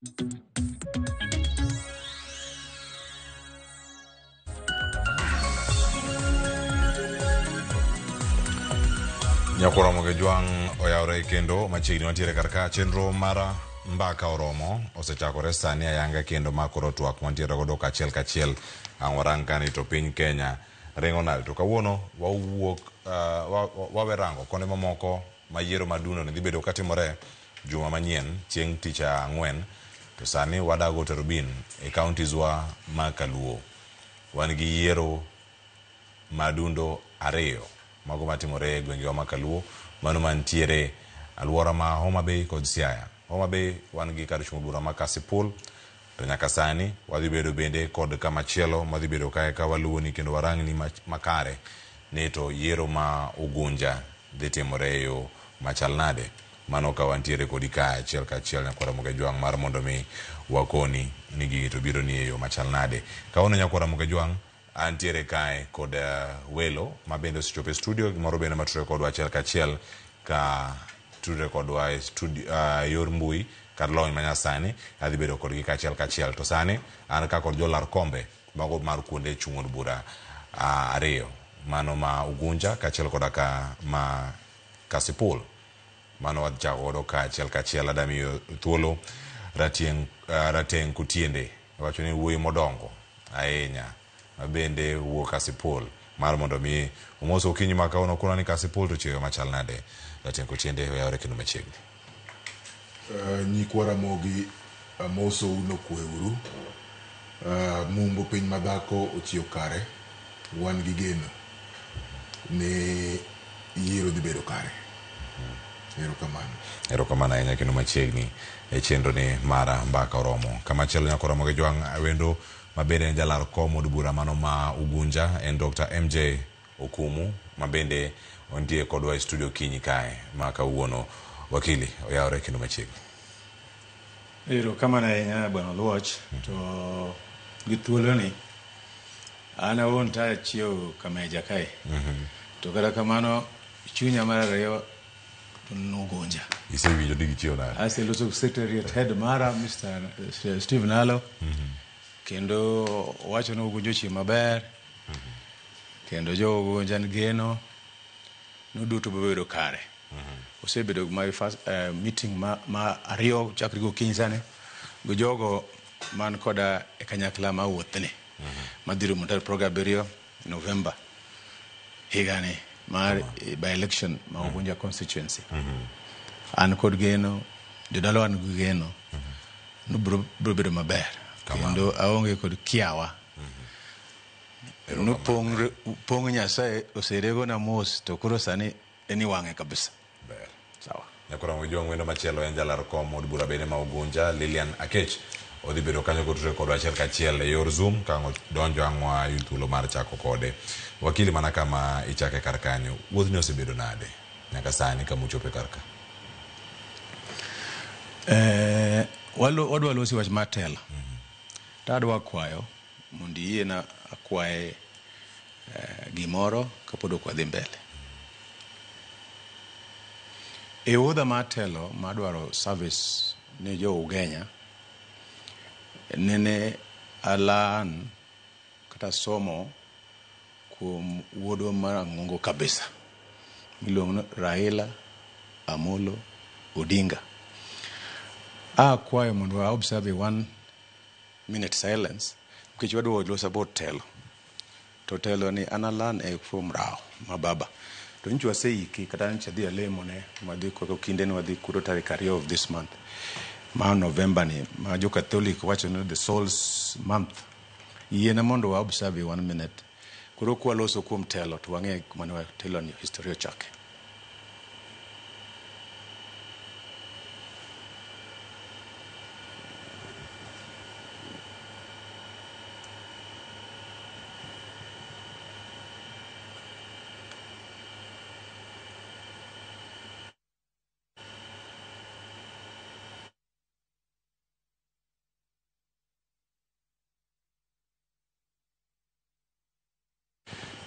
Nyakwar Ramogi Jwang' oyawre kendo machiegni wantiere kar ka chenro mar mbaka oromo osechakore sani ayanga kendo ma koro twak wantiere godo kachiel kachiel ang' warang kani to piny Kenya ringo nade to kawuono wawuok wawe rango konde mamoko ma yiero madundo ni dhi bedo katimore juma manyien chieng' tich ang'wen to sani wadago Tarubin e counties wa ma Kaluo wan gi yiero madundo ariyo mago matimore e gwengewa ma Kaluo mano mantiere alwora ma Homa Bay kod Siaya. Homa Bay wan gi kar chung' bura ma Kasipul to nyaka sani wadhi bedo bende kod kamachielo madhi bedo kae ka waluwoni kendo warangni makare ni to yiero ma Ugunja dhi timore e yo machal nade. Mano ka wantiere kodi kae achiel kachiel nyakwar Ramogi Jwang' mar mondo mi wakoni ni gigi to biro ni e yo machal nade. Kawuono nyakwar Ramogi Jwang' antiere kae kod welo ma bende osechopo e studio gimoro bende matudore kodwa achiel kachiel ka tudore kodwa e studio yor mbui kar lony manyasani adhi bedo kodgi kachiel kachiel to sani an ka kod jolar kombe mago mar kuonde chung' od bura ariyo mano ma Ugunja kaachiel koda ka ma Kasipul mano wadhi chako godo kachiel kachiel adamiyo thuolo Rateng' Rateng' Kutiende wacho ni wuoyi modongo ahinya mabende wuok Kasipul mar mondo mi omos okinyi ma kawuono kuna ni Kasipul to chieyo machal nade Rateng' Kutiende oyawore kendo machiegni. Nyikwa Ramogi amosou nokweuru. Mumbo piny madhako ochiew kare, wan gi geno ni yiero dhi bedo kare. Erokamano. Erokamano ahinya kendo machiegni e chenro ni mar mbaka oromo. Kamachielo nyaka Ramogi Jwang' wendo mabende en jalar kom od bura mano ma Ugunja en Dr. MJ Okumu mabende ontie kodwa e studio kinyi kae ma kawuono. Wakili oyawore kendo machiegni. Erokamano ahinya bwana Oluoch to gi thuoloni an awuon to achiewo Kameja kae to kata kamano chunya mar ariyo to Ugunja. Isewinjo ni gichiewo nade? Aseloso secretariat head mara Mr. Steve Nalo kendo owacho ni Ugunja ochiewo maber kendo jo Ugunja geno ni duto biro bedo kare. Osebedo my first meeting ma ariyo chakre gokinyi sani gi jogo man koda e kanyakla ma wuothni madhi romo tarik 27 November higani mar by election ma Ugunja constituency. An kod geno, jodalawa nigi geno ni biro bedo maber kendo aonge kod kiawa no pong' Nyasaye oseregona mos to koro sani en iwang'e kabisa. Ber. Sawa. Nyakwar Ramogi Jwang' wendo machielo en jalar kom od bura bende ma Ugunja Lilian Akech odhi bedo kanyo kotudore kodwa achiel kachiel e yor Zoom ka ang' odonjo ang' wayud thuolo mar chako kode. Wakili mana kama ichake kar kanyo, wuodhni osebedo nade nyaka sani kama uchope kar ka? Wadwa losi wach mar telo. To adwa kwayo mondo iyiena akwaye gimoro kapod ok wadhi mbele. E wuodha mar telo madwaro service ne jo Ugenya, nene alan kata somo kuom wuodwa marang'ongo kabisa miluongo ni Raila Amolo Odinga. Akwayo mondo wa observe 1 minute silence nikech wadwa loso about telo. To telo ni an alan e from Rao ma baba. To nyocha waseiki kata nyocha adhi alemo ne wadhi koro kinde ni wadhi kuro tarik 2 of this month ma November ni ma jo Catholic wacho ni the souls month. Yiena mondo wa observe 1 minute. Koro kwa loso kuom telo to wang'e kuma ne telo ni history ochake.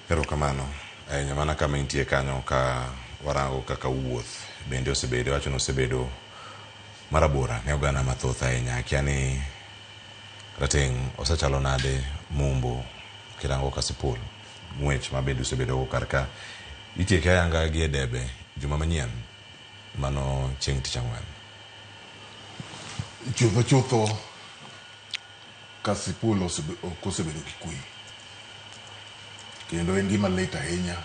Erokamano ahinya mana kama intie kanyo ka warango kaka wuoth bende osebedo wacho ni osebedo Marabora ne oganda mathoth ahinya. Akia ni rateng' osechalo nade Mumbo kirango Kasipul ng'wech ma bende usebedo go kar ka itieke ayanga gi e debe juma manyien mano chieng' tich ang'wen. Chutho chutho Kasipul ok osebedo gi kwe. Kendo en gima lit ahinya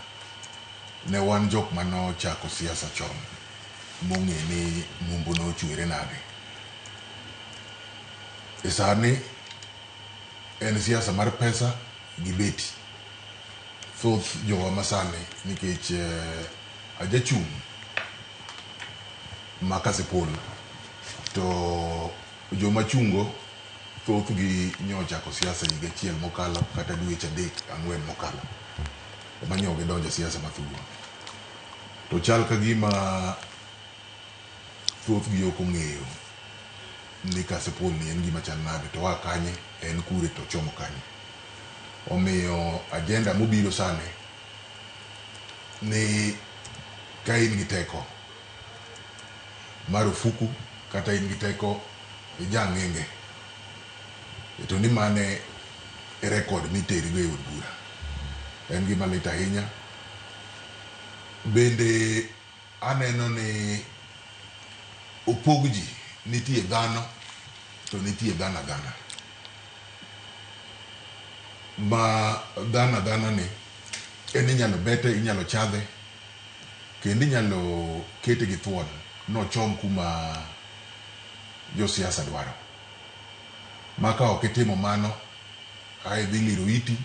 ne wan jok manochako siasa chon mong'e ni Mumbo nochwere nade. E sani en siasa mar pesa gi beti. Thoth jowa masani nikech ajachung' ma Kasipul to joma chungo thothgi nyochako siasa higa achiel mokalo kata dweche 3 4 mokalo ema nyo gidonjo e siasa mathurwa. To chal ka gima thothgi ok ong'eyo ni Kasipul ni en gima chal nade to oa kanye, en kure to ochomo kanye. Omiyo agenda mobiro sani ni ka in gi teko mar ofuku kata in gi teko ijang'enge to ni mane e record miterigo e od bura. En gima lit ahinya. Bende aneno ni opog ji, nitie dhano to nitie dhano adhana. Ma dhano adhana ni en inyalo bete, inyalo chadhe, kendo inyalo kete gi thuon nochom kuma josiasa dwaro. Ma ka ok itimo mano, ae dhi liro iti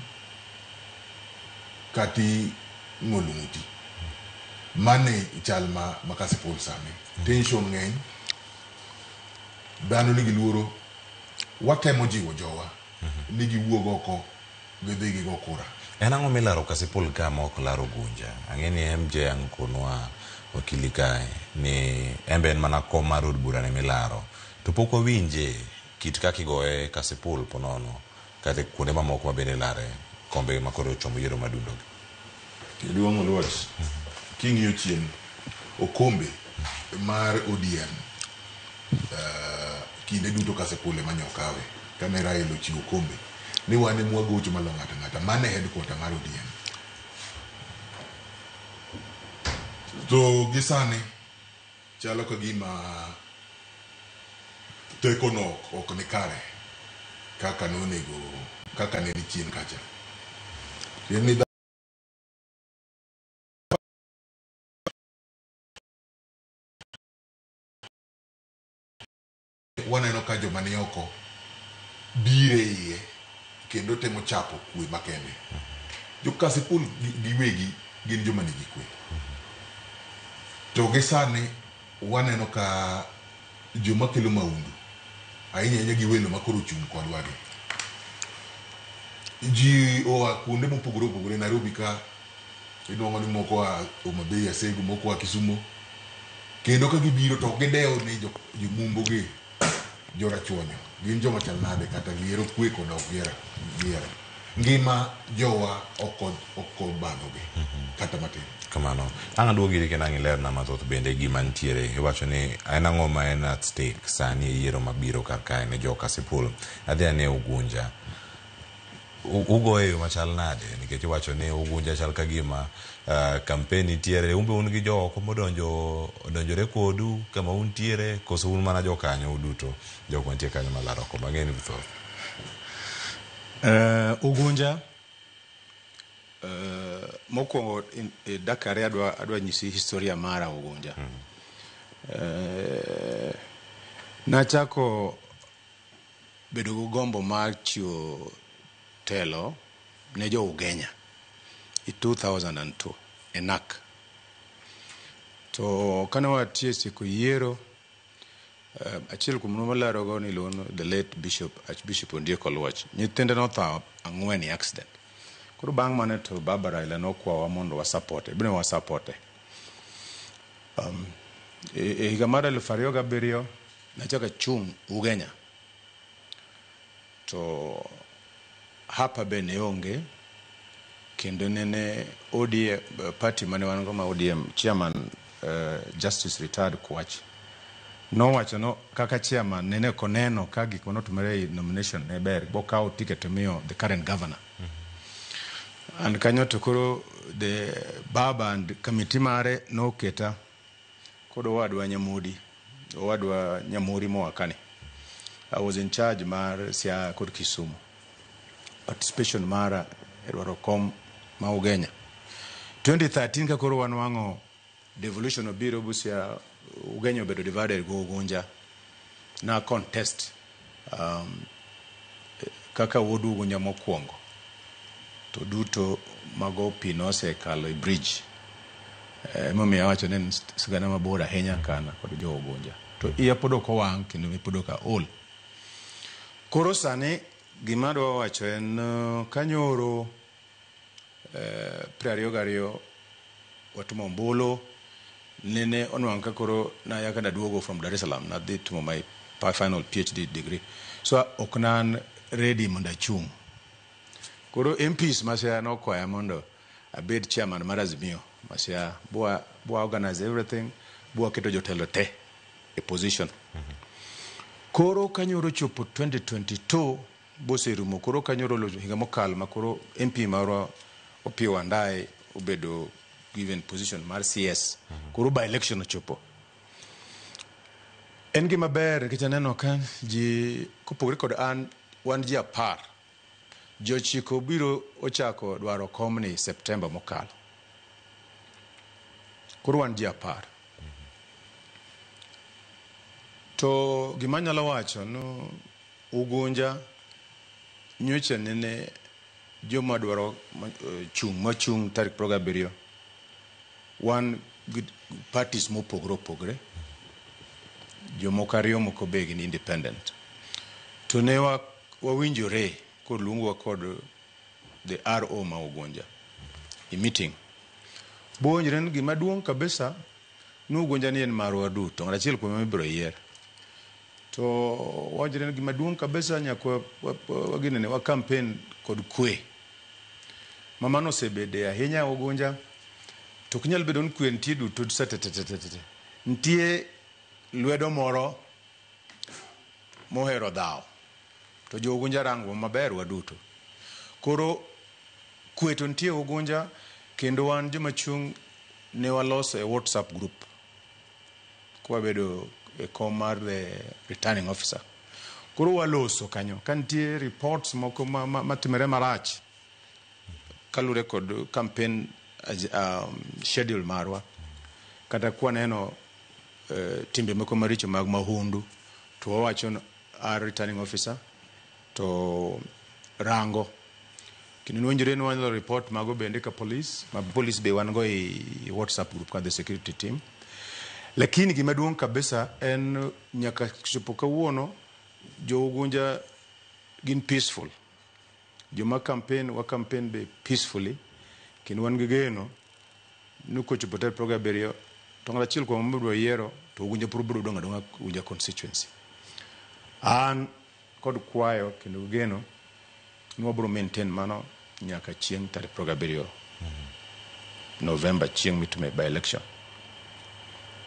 kati ng'olo ng'uti. Mane chal ma Kasipul sani. Tension ng'eny, dhano nigi luoro, watemo jiwo jowa ni giwuog oko gidhi gigo kura. En ang'o milaro Kasipul ka ma ok laro Ugunja? Ang'e ni MJ ang' konwa wakili kae ni en be en mana kom mar od bura ni milaro. To pok wawinje kit kaka igoye Kasipul ponono kata kuonde mamoko ma bende ilare kombe ma koro ochomo yiero madundo gi. Jaduong' Oluoch, king'iyo chien okombe mar ODM kinde duto Kasipul ema nyokawe kane Raila ochiwo okombe ni wan ema wagocho malo ng'ato ng'ata mane headquarter mar ODM. To gi sani chalo ka gima teko no ok ni kare kaka nonego kaka ne ni chien kacha. Ni waneno ka joma ni oko biro e iye kendo temo chapo kwe makende. Jo Kasipul giwegi gin joma nigi kwe. To gi sani waneno ka joma kelo maundu ahinya ahinya gi welo makoro ochung' kodwa gi. Ji oa kuonde mopogore opogore Nairobi ka inuang'o ni moko oa Homa Bay, Asego, moko oa Kisumo. Kendo ka gibiro to ok gidew ni jomumbo gi jorachuonyo gin joma chal nade kata gihero kwe kod ok gihero. Ngima jowa ok obadhogi kata matin. Kamano. Ang' aduogi iri kendo ang' ilerna mathoth bende gima nitiere. Iwacho ni en ang'o ma en at stake sani e yiero mabiro kar kae ne jo Kasipul. Adhi ane Ugunja. Ugoye yo machal nade? Nikech iwacho ni Ugunja chal ka gima campaign nitiere. Un be un gi jo oko modonjo odonjore kodu kama untiere koso un mana jokanyo uduto jok mantie kanyo malaro oko mang'eny ni thoth. Ugunja mokwongo dakika ariyo adwa nyisi historia mara Ugunja. Nachako bedo gi gombo mar chiwo telo ne jo Ugenya i 2002 e NAC. To kane watie siko yiero achiel kuom malaro go ni iluongo the late Bishop Archbishop Ondiek Oluoch. Nyithinde notho 4 e accident. Koro bang' mano to Baba Raila nokwawa mondo wasapote, bne wasapote. E higa mar 2007 nachako achung' Ugenya. To hapa be ne onge kendo nene ODM party mane wan go ma ODM chairman Justice retired Kwach Nowacho no kaka chairman nene ok oneno ka gik manotimore e nomination ne ber bokawo ticket omiyo the current governor. And kanyo to koro the baba and committee mare noketa kod owadwa Nyamudi, owadwa Nyamuri moa kani. I was in charge mar Siaya kod Kisumu. Participation mara e dwaro kom ma Ugenya. 2013 ka koro wanwang'o devolution obiro Busia, Ugenya obedo divided go Ugunja. Na contest kaka wuod Ugunja mokwongo. To duto mago pi nosekalo e bridge. Emomiyo awacho ni en sigana mabor ahinya kana kod jo Ugunja. To iya pod ok owang' kendo pod ok aol. Koro sani gima adwa wacho en kanyoro 22 watimo ombulu nene onwang' ka koro naya ka naduogo from Dar es Salaam nadhi timo my final PhD degree so ok nan ready mondo achung'. Koro MPs ma Siaya nokwaya mondo abed chairman mar Azimio ma Siaya bwa organize everything bwa keto jotelo te e position. Koro kanyoro chopo 2022 boserumo koro kanyoro locho higa mokalo ma koro MP marwa Opiyo Wandayi obedo given position mar CS. Koro by election ochopo. En gima ber nikech aneno ka ji kopogore kod an wan ji 10. Jochiko biro ochako dwaro komni September mokalo. Koro wan ji 10. To gima anyalo wacho no Ugunja nyocha nene joma dwaro chung' machung' tarik 27 wan gi parties mopogore opogore. Jomoko ariyo moko be gin independent. To ne wawinjore koluongwa kod the RO ma Ugunja e meeting. Bowinjore ni gima duong' kabisa ni Ugunja ni en marwa duto, ng'at achiel kuomwa ibiro yier. To wawinjore ni gima duong' kabisa nyaka waginene wa campaign kod kwe. Ma mano osebede ahinya Ugunja. To ok nyal bedo ni kwe nitie duto sa te te te te te. Nitie lwedo moro mohero dhawo. To jo Ugunja rango maber waduto. Koro kwe to nitie Ugunja kendo wan joma chung' ne waloso e WhatsApp group. Kwabedo e kom mar the returning officer. Koro waloso kanyo. Ka nitie reports moko matimore marach kalure kod campaign schedule marwa. Kata kwaneno timbe moko maricho mag mahundu to wawacho our returning officer to rango. Kendo nwinjore ni wanyalo report mago bende ka police, ma police be wan go e WhatsApp group ka the security team. Lakini gima duong' kabisa en nyaka chopo kawuono jo Ugunja gin peaceful. Joma campaign wa campaign be peacefully kendo wan gi geno ni kochopo tarik 27 to ng'at achiel kuom mabiro yiero to Ugunja pod biro dong' adong'a Ugunja constituency. An kod kwayo kendo geno ni wabiro maintain mano nyaka chieng' tarik 27 November chieng' mitime by election.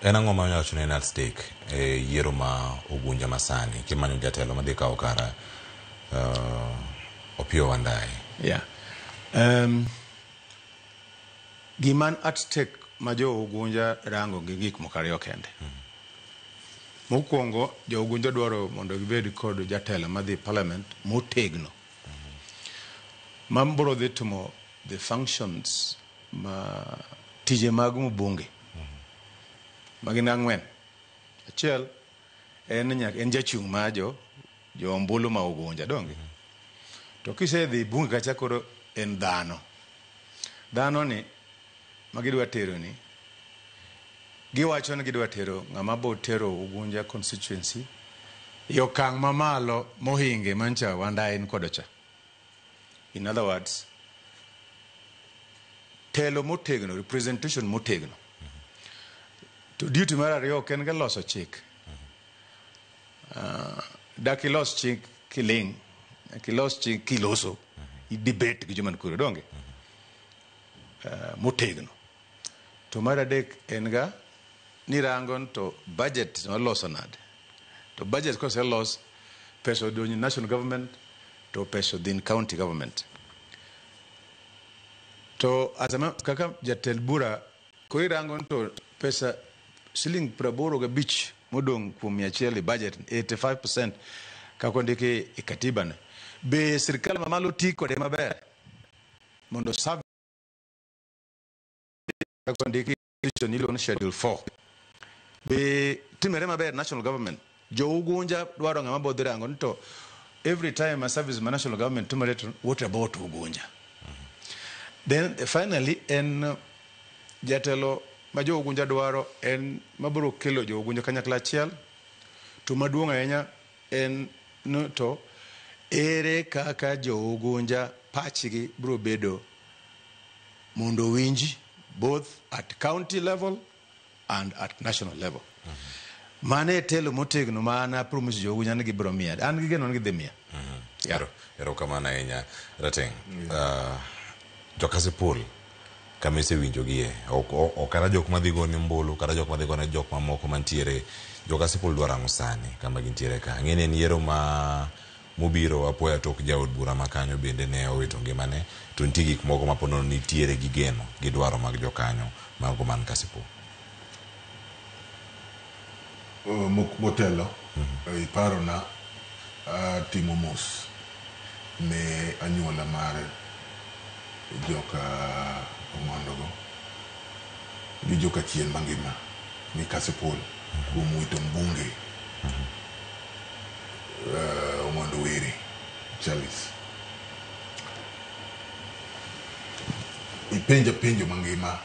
En ang'o ma wacho ni en at stake e yiero ma Ugunja masani kimanyo jatelo madhi kawo kara Opiyo Wandayi? Yeah. Gima at stake ma jo Ugunja rango gi gik moko ariyo kende. Mokwongo, jo Ugunja dwaro mondo gibed kod jatelo madhi parliament motegno. Ma biro dhi timo the functions ma tije mag mbunge. Ma gin ang'wen. Achiel en en jachung' mar jo ombulu ma Ugunja, donge? To kisedhi bunge kacha koro en dhano. Dhano ni ma gidwa tero ni giwacho ni gidwa tero ng'ama bo tero Ugunja constituency e okang' mamalo mohinge mancha Wandayi ni kodo cha. In other words, telo motegno, representation motegno. To duty mar ariyo ok en ga loso chik. Dak ilos chik kiling', dak ilos chik kiloso, i debate gi joma ni kure, donge? Motegno. To mar adek en ga ni rango ni to budget noloso nade. To budget koselos, pesa odonjo e national government to pesa odhi in county government. To as a, kaka jatend bura, koro irango ni to pesa siling 85 modong' kuom 100 e budget, 85% kaka ondiki e katiba ne. Be sirikal mamalo ti kode maber mondo serve kaka ondiki e iluongo ni schedule 4 be timore maber national government jo Ugunja dwaro ng'ama bodhi rango ni to every time a service ma national government timore to what about Ugunja. Then finally en jatelo ma jo Ugunja dwaro en mabiro kelo jo Ugunja kanyakla achiel to maduong' ahinya en no to ere kaka jo Ugunja pachgi biro bedo mondo owinji both at county level and at national level. Mano e telo motegno ma an apromise jo Ugunja ni gibiro miya. An gi geno ni gidhi miya. Yeah. Erokamano ahinya Rateng'. Jokasipul kama isewinjogie ok kata jok madhi gone ombulu kata jok madhi gone jok mamoko mantiere Jokasipul dwaro ang'o sani kama gintiere ka ang'e ni en yiero ma mobiro apoya tok jaod bura ma kanyo bende ne owito ngimane to nitie gik moko ma po nono nitiere gi geno gi dwaro mag jokanyo mago man Kasipul. Motelo iparona atimo mos ne anyuola mar joka Ong'ondogo gi joka chien mangima ni Kasipul kuom wito mbunge Ong'ondo Were Charles. Ipenja penjo mangima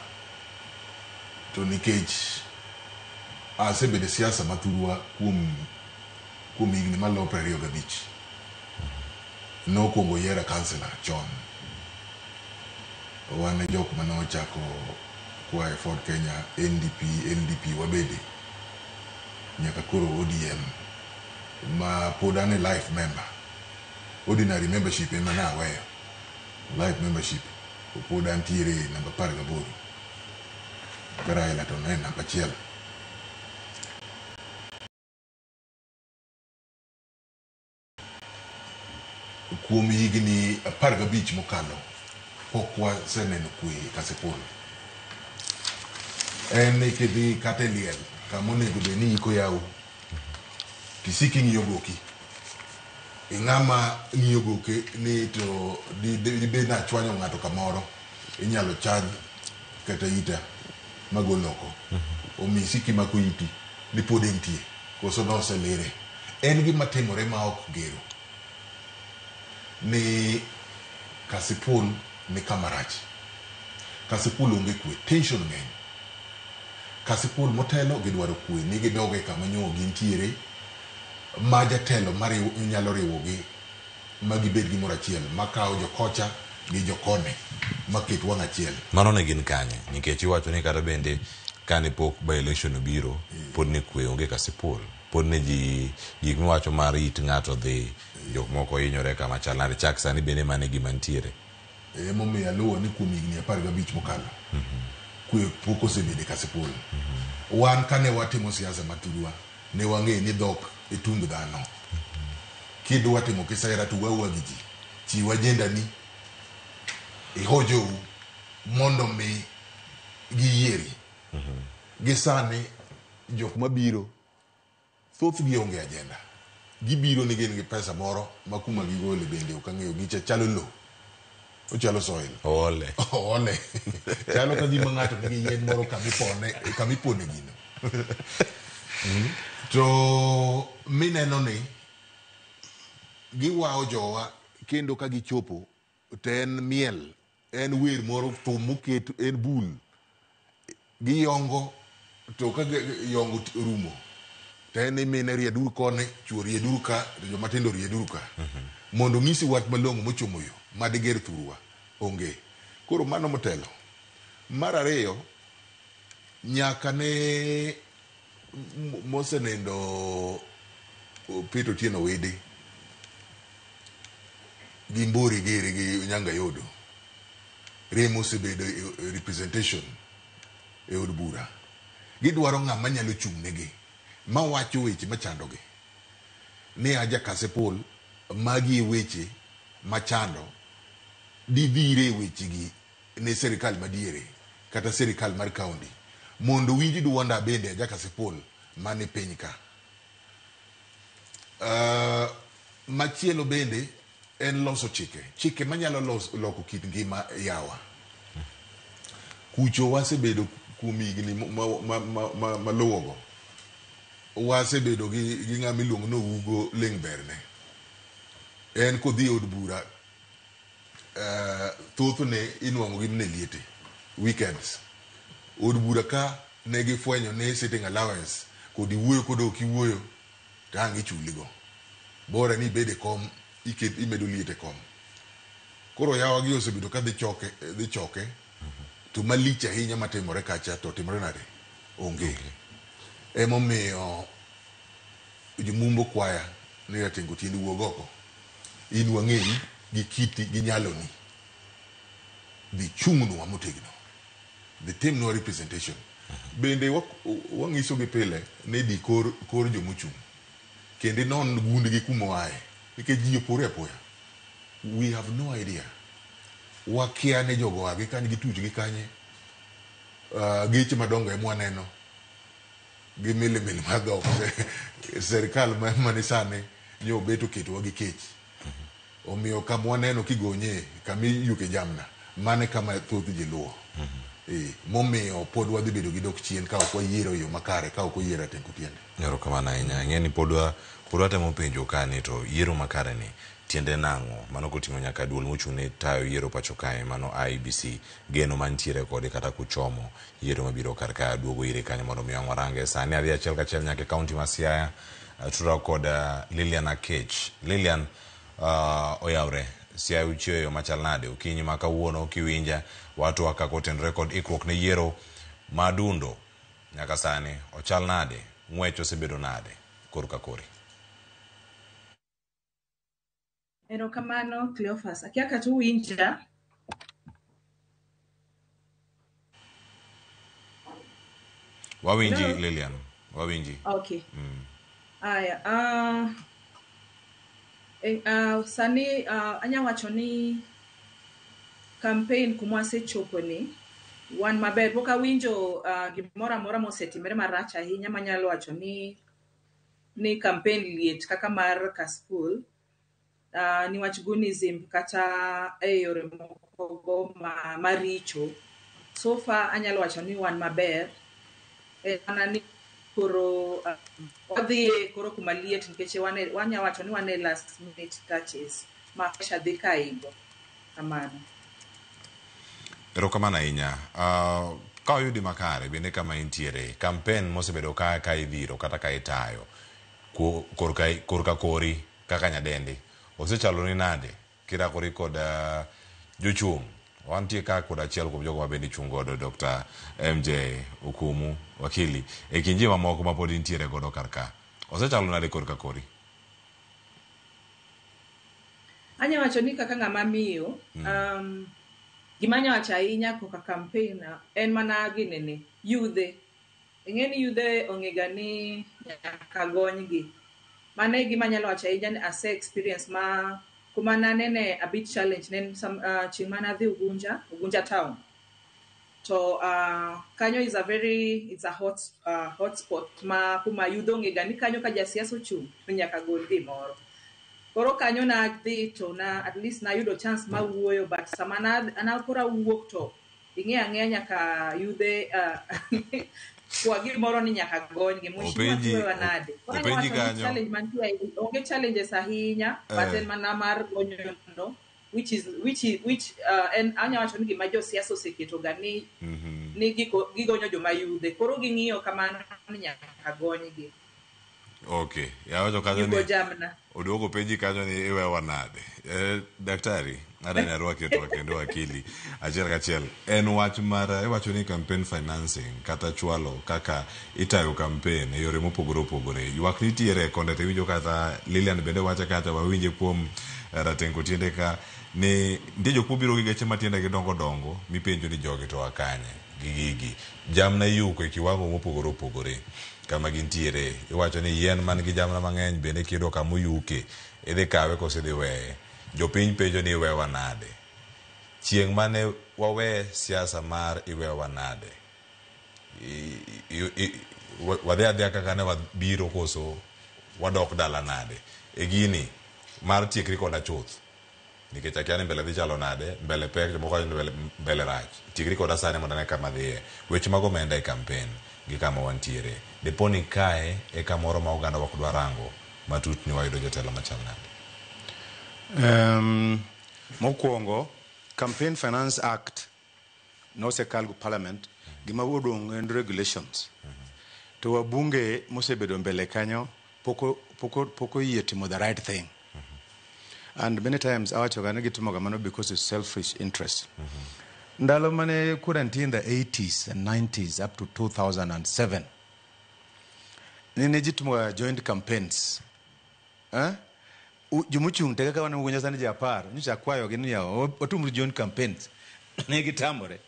to nikech asebedo e siasa mathurwa kuom higni maloyo 25. Nokwongo yiera kansela chon. Wan e jok mane ochako koa e Ford Kenya, NDP, LDP wabede nyaka koro ODM ma pod an e life member. Ordinary membership ema naweyo. Life membership pod antiere namba 18. Ka Raila to ne namba 1. Kuom higni 15 mokalo pok waseneno kwe e Kasipul. En ni kidhi kata e liel kama onego bed ni iko yaw tisik ing'iyo goki. Ing'ama ng'iyo goke ni to dibed ni achwanyo ng'ato kamoro inyalo chany kata ita magol oko. Omiyo isik imako iti ni pod entie koso noselire. En gima timore ma ok gero ni Kasipul ni kama rach. Kasipul onge kwe, tension ng'eny. Kasipul motelo gidwaro kwe ni gidog e kama nyo gintiere ma jatelo nyalo riwogi ma gibed gimoro achiel makawo jokocha gi jokone maket wang' achiel. Mano ne gin kanye? Nikech iwacho ni kata bende kane pok by election obiro pod ne kwe onge Kasipul. Pod ne ji gik miwacho mar it ng'ato dhi jok moko hinyore kama chal nade chak sani bende mano e gima nitiere. Emomiyo aluwo ni kuom higni 15 mokalo kwe pok osebedo e Kasipul. Wan kane watimo siasa mathurwa ne wang'eyo ni dhok e tung dhano. Kidwa timo kisera to wuo gi ji. Chiw agenda ni iho jou mondo mi giyieri. Gi sani jok mabiro thothgi onge agenda. Gibiro ni gin gi pesa moro ma kuma gigole bende ok ang'eyo gicha chalo lo. Ochalo soil. Oole. Oole. Chalo ka gima ng'ato nigi yien moro kamipone gino. To mineno ni giwao jowa kendo ka gichopo to en miel, en wer moro thum moket en bul. Giyongo to ka yongo rumo to en ni mine rieduru koni, chuo rieduru ka, to joma tindo rieduru ka. Mondo ng'isi wach malong'o mochomo yo madiger thurwa onge. Koro mano motelo. Mar ariyo, nyaka ne mosenendo Peter Otieno Wede gi Mbori giri gi Nyanga Yodo rem osebedo e representation e od bura. Gidwaro ng'ama nyalo chung' negi, mawacho weche machandogi. Ni aja Kasipul, magi e weche machando, didhire e wechegi ne sirikal madiere kata sirikal mar kaunti mondo winj duonda bende aja Kasipul mane piny ka. Machielo bende en loso chike, chike manyalo loko kit ngima yawa. Kucho wasebedo kuom higni maluwogo, wasebedo gi ng'ama iluongo ni Ougo Ling' Berne. En kodhi e od bura, thothne inuang'o gi mne liete weekends. Od bura ka ne gifwenyo ni sitting allowance kod iwuoyo kod ok iwuoyo to ang' ichuligo. Bora ni ibed e kom, iket, imedo liet e kom. Koro yawa gi osebedo ka dhi choke, dhi choke to malich ahinya matimore kacha to timore nade? Onge. Emomiyo jomumbo kwaya ni Rateng' Otiende wuog oko. In wang'eyi gi kiti gi nyaloni. Dhi chung'nwa motegno. Dhi timnwa representation. Bende wang'isogi pile ni di kor jomochung'. Kendo inon gundgi kuma oaye. Nikech ji opore apoya. We have no idea. Wakia ni jogo oa gi kanye, gituch gi kanye. Geche madongo ema waneno. Gi milimili mar dhok. Serikal mani sani nyo obet oketowa gi kech. Omiyo kama waneno kigonye, kama iyuke jamna, mano e kama thoth ji luwo. Momiyo pod wadhi bedo gi dok chien ka ok wayiero e yo makare, ka ok oyier Rateng' Otiende. Erokamano ahinya. Ing'e ni pod watemo penjo ka ni to yiero makare ni tiende nang'o? Mano koting'o nyaka duol mochung' ne tayo yiero pacho kae, mano IEBC, geno mantiere kode kata kuchomo yiero mabiro kar ka duogo ire kanyo mondo mi warange. Sani adhi achiel kachiel nyaka e kaunti ma Siaya, tudra kod Lilian Akech. Lilian, oyawre, Siaya uchiewo e yo machal nade? Okinyi ma kawuono kiwinja, watwa kaka otenore kod ikruok ne yiero ma dundo nyaka sani ochal nade? Ng'wech osebedo nade korka kori? Erokamano Cleophas. Akia kata uwinja? Wawinji Lilian, wawinji. Okay. Aya, sani anya wacho ni campaign kuma wasechopo ni wan maber. Pok awinjo gimoro amora mosetimore marach ahinya manyalo wacho ni campaign liet kaka mar Kasipul. Niwach goonism kata e yore moko go maricho. So far anyalo wacho ni wan maber. En mana ni koro wadhi koro kuma liet nikech wanya wacho ni wan e last minute touches ma pressure dhi ka ingo. Kamano. Erokamano ahinya. Ka oyudi makare bende kama intiere, campaign mosebedo ka idhiro kata ka itayo korka kori kaka nyadendi osechalo ni nade kirakori kod jochung'? Wantie ka kod achiel kuom jogo ma bende chung' godo, Dr. MJ Okumu wakili, e kind ji mamoko ma pod intiere godo kar ka. Osechalo nade korka kori? Anya wacho ni kaka ng'ama miyo, gima anya wacho ahinya koka campaign en mana ginene, yudhe. Ing'e ni yudhe ong'ega ni nyaka gonygi. Mano e gima anyalo wacho ahinya ni ase experience ma kuma nanene a bit challenge ne en chieng' mane adhi Ugunja, Ugunja town. To kanyo is a very, it's a hot spot ma kuma yudhe ong'ega ni kanyo ka jasiasa ochung' to nyaka gol gimoro. Koro kanyo nadhi to na at least nayudo chance ma wuoyo, but sama na koro awuok to ing'e ang'eya nyaka yudhe kwa gimoro ni nyaka gonygi. Mheshimiwa tuwewa nade? Koro anyalo Openji wacho ni kanyo. challenge mantie, onge challenges ahinya, but en mana mar gonyo no, which is, which is, which en anya wacho ni gima josiasa oseketo ga ni gigonyo joma yudhe. Koro ging'iyo kamano ni nyaka gonygi. Okay, yawacho kanyo ni Yugo jamna. Oduogo penji kanyo ni iwewa nade? Daktari, adani arwaki e twak kendo wakili achiel kachiel. En wach mar iwacho ni campaign financing kata chwalo kaka itayo campaign e yore mopogore opogore. Ywak nitiere konde to iwinjo kata Lilian bende wacho kacha wawinje kuom Rateng' Otiende ka ni nitie jok mobiro gi geche matiendegi dongo dongo mipenjo ni jogi to a kanye. gi gigi. Jamna iyuko e kiwango mopogore opogore kama gintiere. Iwacho ni yien man gi jamna mang'eny bende kiyudo kama oyuke, idhi kawe koso idhi weye. Jopiny penjo ni iwewa nade? Chieng' mane wawe siasa mar iwewa nade? Wadhi adhiya kaka ne wabiro koso wadok dala nade? E gini mar tiekri koda chuth. Nikech akia ni mbele dhi chalo nade, mbele pek, jomoko wacho ni mbele rach. Tiekri koda sani mondo ane kama dhiye. Weche mag omenda e campaign gi kama wantiere. Dipo ni kae e kamoro ma oganda ok dwa rango matut ni wayudo jotelo machal nade? Mokwongo, Campaign Finance Act nosekal go Parliament, gima odong' en regulations. To wabunge mosebedo mbele kanyo pok oyie timo the right thing. And many times awacho ga ni gitimo ga mano because it's selfish interest. Ndalo mane kura nitie in the 80s and 90s up to 2007, nene ji timo ga joint campaigns. Eh? Jomochung' te kaka wan Ugunja sani ji 10, nyocha akwayogi ni yawa watim joint campaigns. Ne gitamore.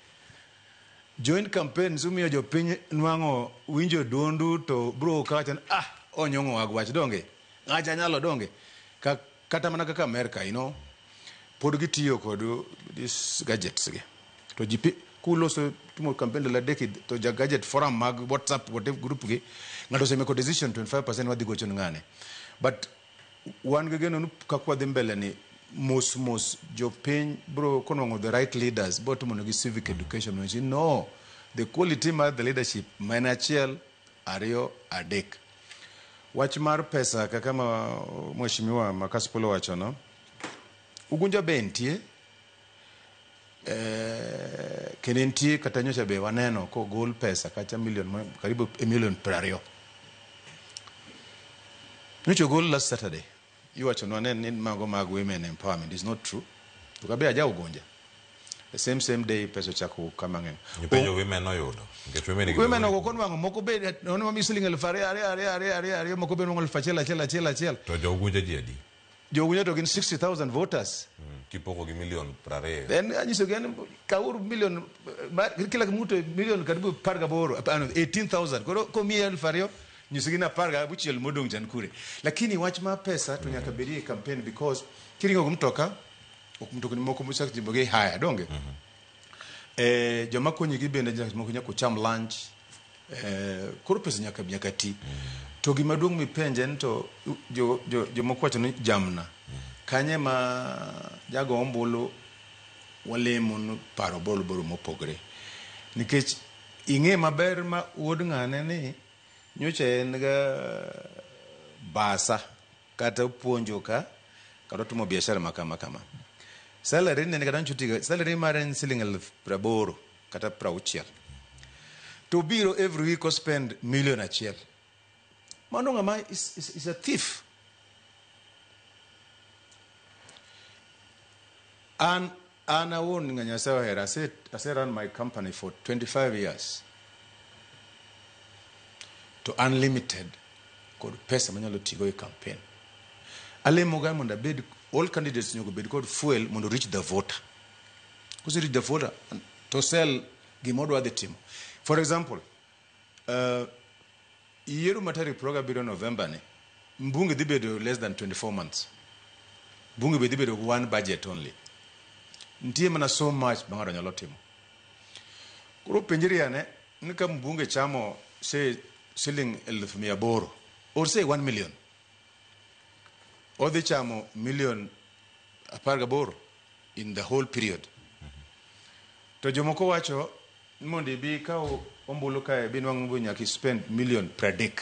Joint campaigns umiyo jopiny nwang'o winjo duondu to bro kawacho ni ah onyong'o wag wach donge. Ng'acha nyalo donge. Kata mana kaka America, you know, pod gitiyo kod these gadgets gi. To ji kuloso timo campaign ndalo adek to ja gadget forum mag WhatsApp whatever group gi ng'ato osemako decision 25% wadhi gocho ne ng'ane. But wan gi geno ni kaka wadhi mbele ni mos mos jopiny bro konwang'o the right leaders bro timo negi civic education mondo no the quality mar the leadership ma en achiel ariyo adek. Wach mar pesa kaka ma mheshimiwa Makasipul owacho no, Ugunja be nitie kendo nitie kata nyocha be waneno kogol pesa kacha million karibu million 20. Nyocha ogol last Saturday. Iwacho nwa ni mago mag women empowerment is not true. To kabe aja Ugunja. The same day pesa ochako wuok kama ng'eny. Ipenjo women noyudo. Nikech women nigi Women ok onwang'o moko be nono mami siling 2000 ariyo ariyo ariyo ariyo ariyo moko be nwang'o 1000 achiel achiel achiel. To jo Ugunja ji adi? Jo Ugunja to gin 60,000 voters. Kipoko gi million 20. Then anyiso gi ni kawuru million kila mtu million karibu 18, 18,000. Koro komiyi 2000 nyisogi ni 16 modong' chan kure. Lakini wach mar pesa to nyaka bedie e campaign because kiringo gi mtoka ok mtokni moko mochak jimbogi haya donge. Joma konyi gi bende moko nyaka ucham lunch. Koro pesa nyaka ti. To gima duong' mipenje en to jomoko wacho ni jamna. Kanye ma jago ombulu walemo ni paro boro boro mopogre. Nikech ing'e maber ma wuod ng'ane ni nyocha en ga basa kata opuonjo ka kata otimo biashara ma kama kama. Salary ne kata nyocha otiga, salary mare en siling 80,000 kata 60. To biro every week o spend million 1. Mano ng'ama is a thief. An awuon ng'a Nyasaye ohero, ase run my company for 25 years. To unlimited kod pesa manyalo tigo e campaign. Alemo ga mondo abed, all candidates nyaka bed kod fuel mondo reach the voter. Kose reach the voter to sell gima odwa dhi timo. For example, yiero ma tarik 27 November ni, mbunge dhi bedo less than 24 months. Bunge be dhi bedo one budget only. Nitie mana so much ma ng'ato nyalo timo. Koro penjri ane ni ka mbunge chamo say siling 800,000 or say 1 million. Odhi chamo million 18 in the whole period. To jomoko wacho ni mondo ibi ikaw ombulu kae bi nwang'o ni nyaka spend million 30.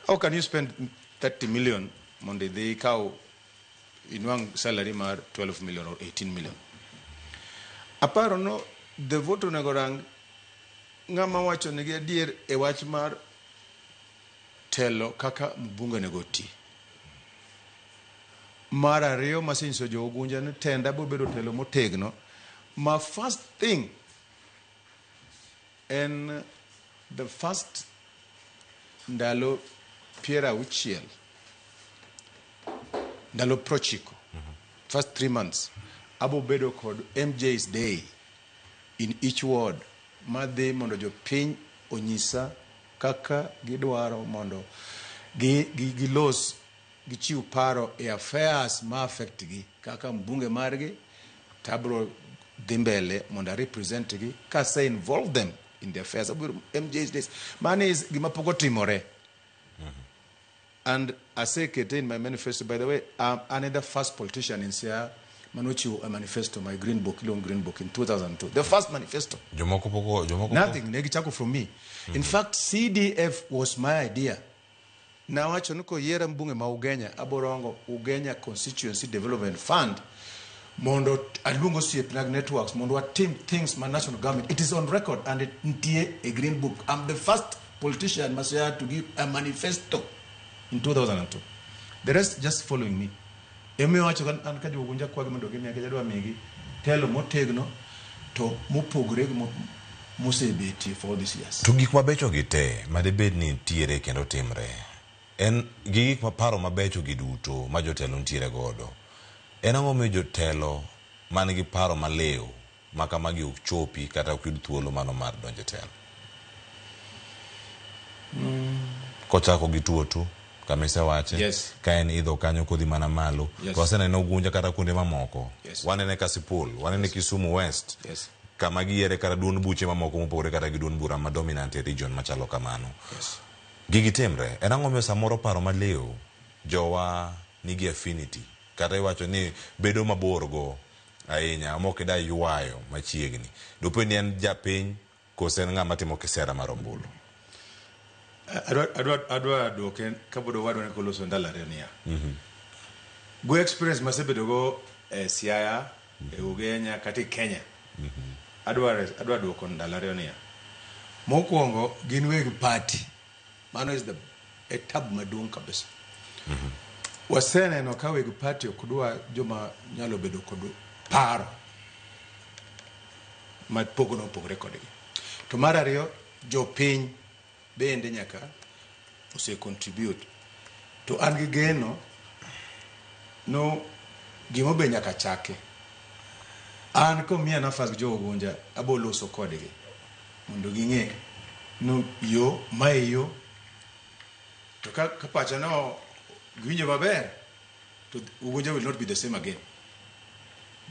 How can you spend 30 million mondo idhi ikaw inwang' salary mar 12 million or 18 million? Aparo no the voter onego rang ng'ama wacho nigi adier e wach mar telo kaka mbunge onego ti. Mar ariyo masenyiso jo Ugunja ni tenda biro bedo telo motegno. Ma first thing en the first ndalo 60, ndalo 90, first 3 months abo bedo kod MJ's day in each ward. madhi mondo jopiny onyisa kaka gidwaro mondo gilos gichiw paro e affairs ma affect gi kaka mbunge margi tabro dhi mbele mondo a represent gi kase involve them in the affairs. Abiro MJs days mano is gima pok otimore and asekete in my manifesto. By the way, I'm the first politician in Siaya manochiwo a manifesto, my green book, iluongo green book, in 2002, the first manifesto. Jomoko pok jomoko Nothing ne gichako from me. In fact, CDF was my idea. Nawacho ni koyiera mbunge ma Ugenya, aborongo Ugenya Constituency Development Fund mondo aluong osiepna networks mondo watim things ma national government. It is on record and it nitie a green book. I'm the first politician ma Siaya to give a manifesto in 2002. The rest just following me. Emomiyo wacho an ka jo-Ugunja kwagi mondo gimiya nikech adwa miyogi telo motegno to mopogore gi mosebetie for all these years. To gik mabecho gi te madibed ni nitiere kendo timre en gi gik ma paro mabecho gi duto ma jotelo nitiere godo, en ang'o miyo jotelo man gi paro maliw ma kamagi ok chopi kata ok yud thuolo mano mar donjo e telo? Kochako gi tuotu kama isewache, ka en idho kanyo kodhi mana malo, to wasenene Ugunja kata kuonde mamoko, wanene Kasipul, wanene Kisumu West, kama giyiere kata duond buche mamoko mopogore kata gi duond bura ma dominant e region machalo kamano. Gigi timre, en ang'o miyo samoro paro maliw jowa nigi affinity kata iwacho ni bedo mabor go ahinya mok ida ywayo machiegni? Doped ni en japiny kose en ng'ama timo kisera mar ombulu? Adwa duoke kapod owadwa ne koloso ndalo ariyo niya. Go experience masebedo go e Siaya, e Ugenya kata e Kenya. Adwa duoko ndalo ariyo niya. Mokwongo gin weg party. Mano is the e tab maduong' kabisa. Waseneno ka weg party ok dwa joma nyalo bedo kod paro mapogore opogore kodgi. To mar ariyo, jopiny bende nyaka ose contribute. To an gi geno no gimo be nyaka chake. An komiya nafas gi jo Ugunja, abo loso kodgi mondo ging'e no yo mae yo. To ka pacha no giwinjo maber, to Ugunja will not be the same again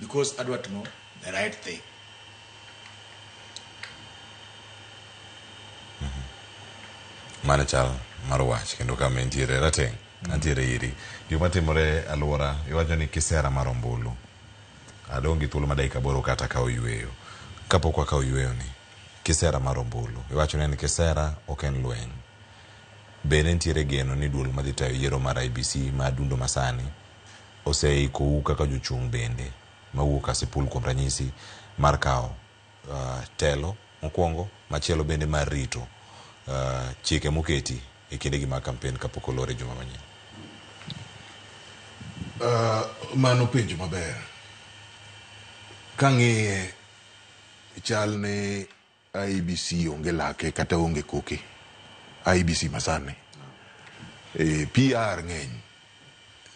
because adwa timo the right thing. Mano chal mar wach kendo kama entiere rateng' antiere iri. Gik matimore aluora iwacho ni kisera mar ombulu. Adong' gi thuolo ma dakika 8 kata kawo yueyo. Kapok wakawo yueyo ni kisera mar ombulu. Iwacho ni en kisera ok en lweny. Bende nitiere geno ni duol madhi tayo yiero mar IEBC ma dundo masani oseikou kaka jochung' bende mawuok Kasipul kuom ranyisi mar kawo telo mokwongo, machielo bende mar rito chike moketi e kindegi mag kampen kapok olor e juma manyien. Mano penjo maber. Kang'iye chal ni IEBC onge lake kata onge koke. IEBC masani. PR ng'eny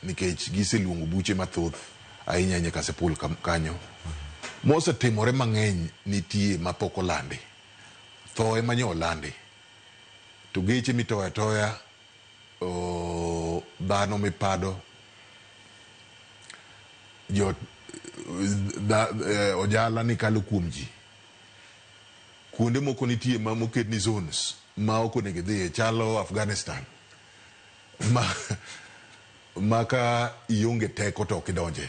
nikech giseluongo buche mathoth ahinya ahinya Kasipul kanyo. Mosetimore mang'eny nitie mapok olandi. Tho ema nyo olandi. To geche mitoyo atoya, dhano mipado, ojala ni kalo kuom ji. Kuonde moko nitie ma moket ni zones ma ok onego idhiye, chalo Afghanistan. Ma ka ionge teko to ok idonje.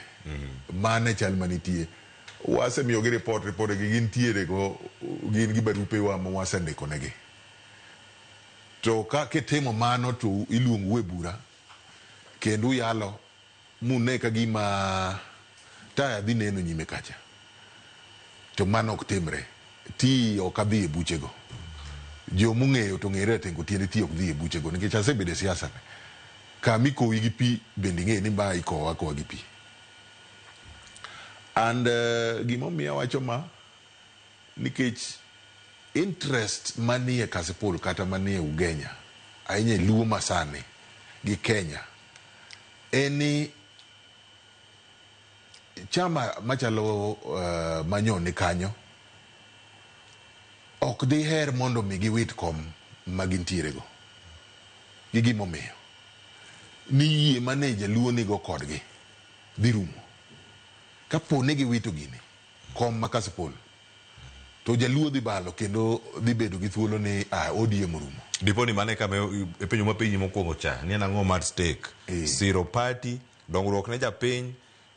Mano e chal manitie. Wasemiyogi report gi gintiere go, gin gi barupewa ma wasendiko negi. To ka kitimo mano to iluongou e bura kendo uyalo mune ka gima taya dhi neno nyime kacha. To mano ok timre. Ti ok adhi e buchego. Jomong'eyo to ng'ere rateng' otiende ti ok dhi e buchego nikech asebedo e siasa ni. Kama ikowi gi pi bende ing'e ni ma ikowa akowa gi pi. And gimomiyo awacho ma nikech interest manie Kasipul kata manie Ugenya ahinya e Luo masani gi Kenya en ni chama machalo manyo ni kanyo Ok diher mondo mi giwit kom ma gintiere go. Gi gimomiyo. Ni yie mane jaluo nigo kodgi dhi rumo. Kapo ni giwito gini, kom ma Kasipul, to jaluo dhi balo kendo dhi bedo gi thuolo ni ah, ODM orumo. Dipo ni mane kama e penjo mapenji mokwongo cha ni en ang'o mar stake siro party dongruok ne japiny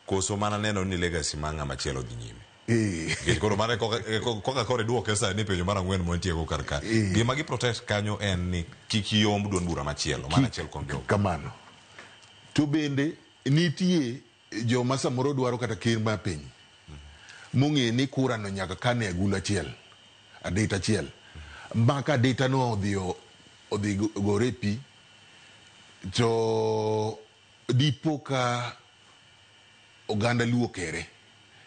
koso mana neno ni legacy mar ng'ama chielo dhi nyime. Nikech koro mano e koka koro iduoke sani penjo mar ang'wen mwantiego kar ka. Gima gi protect kanyo en ni kik yomb duond bura machielo, mano achiel kuom jogo. Kamano. To bende nitie joma samoro dwaro kata ker mar piny mong'e ni kura no nyaka kane agulu achiel, adita achiel. Ma ka adita no odhi gore e pi to dipo ka oganda Luo kere.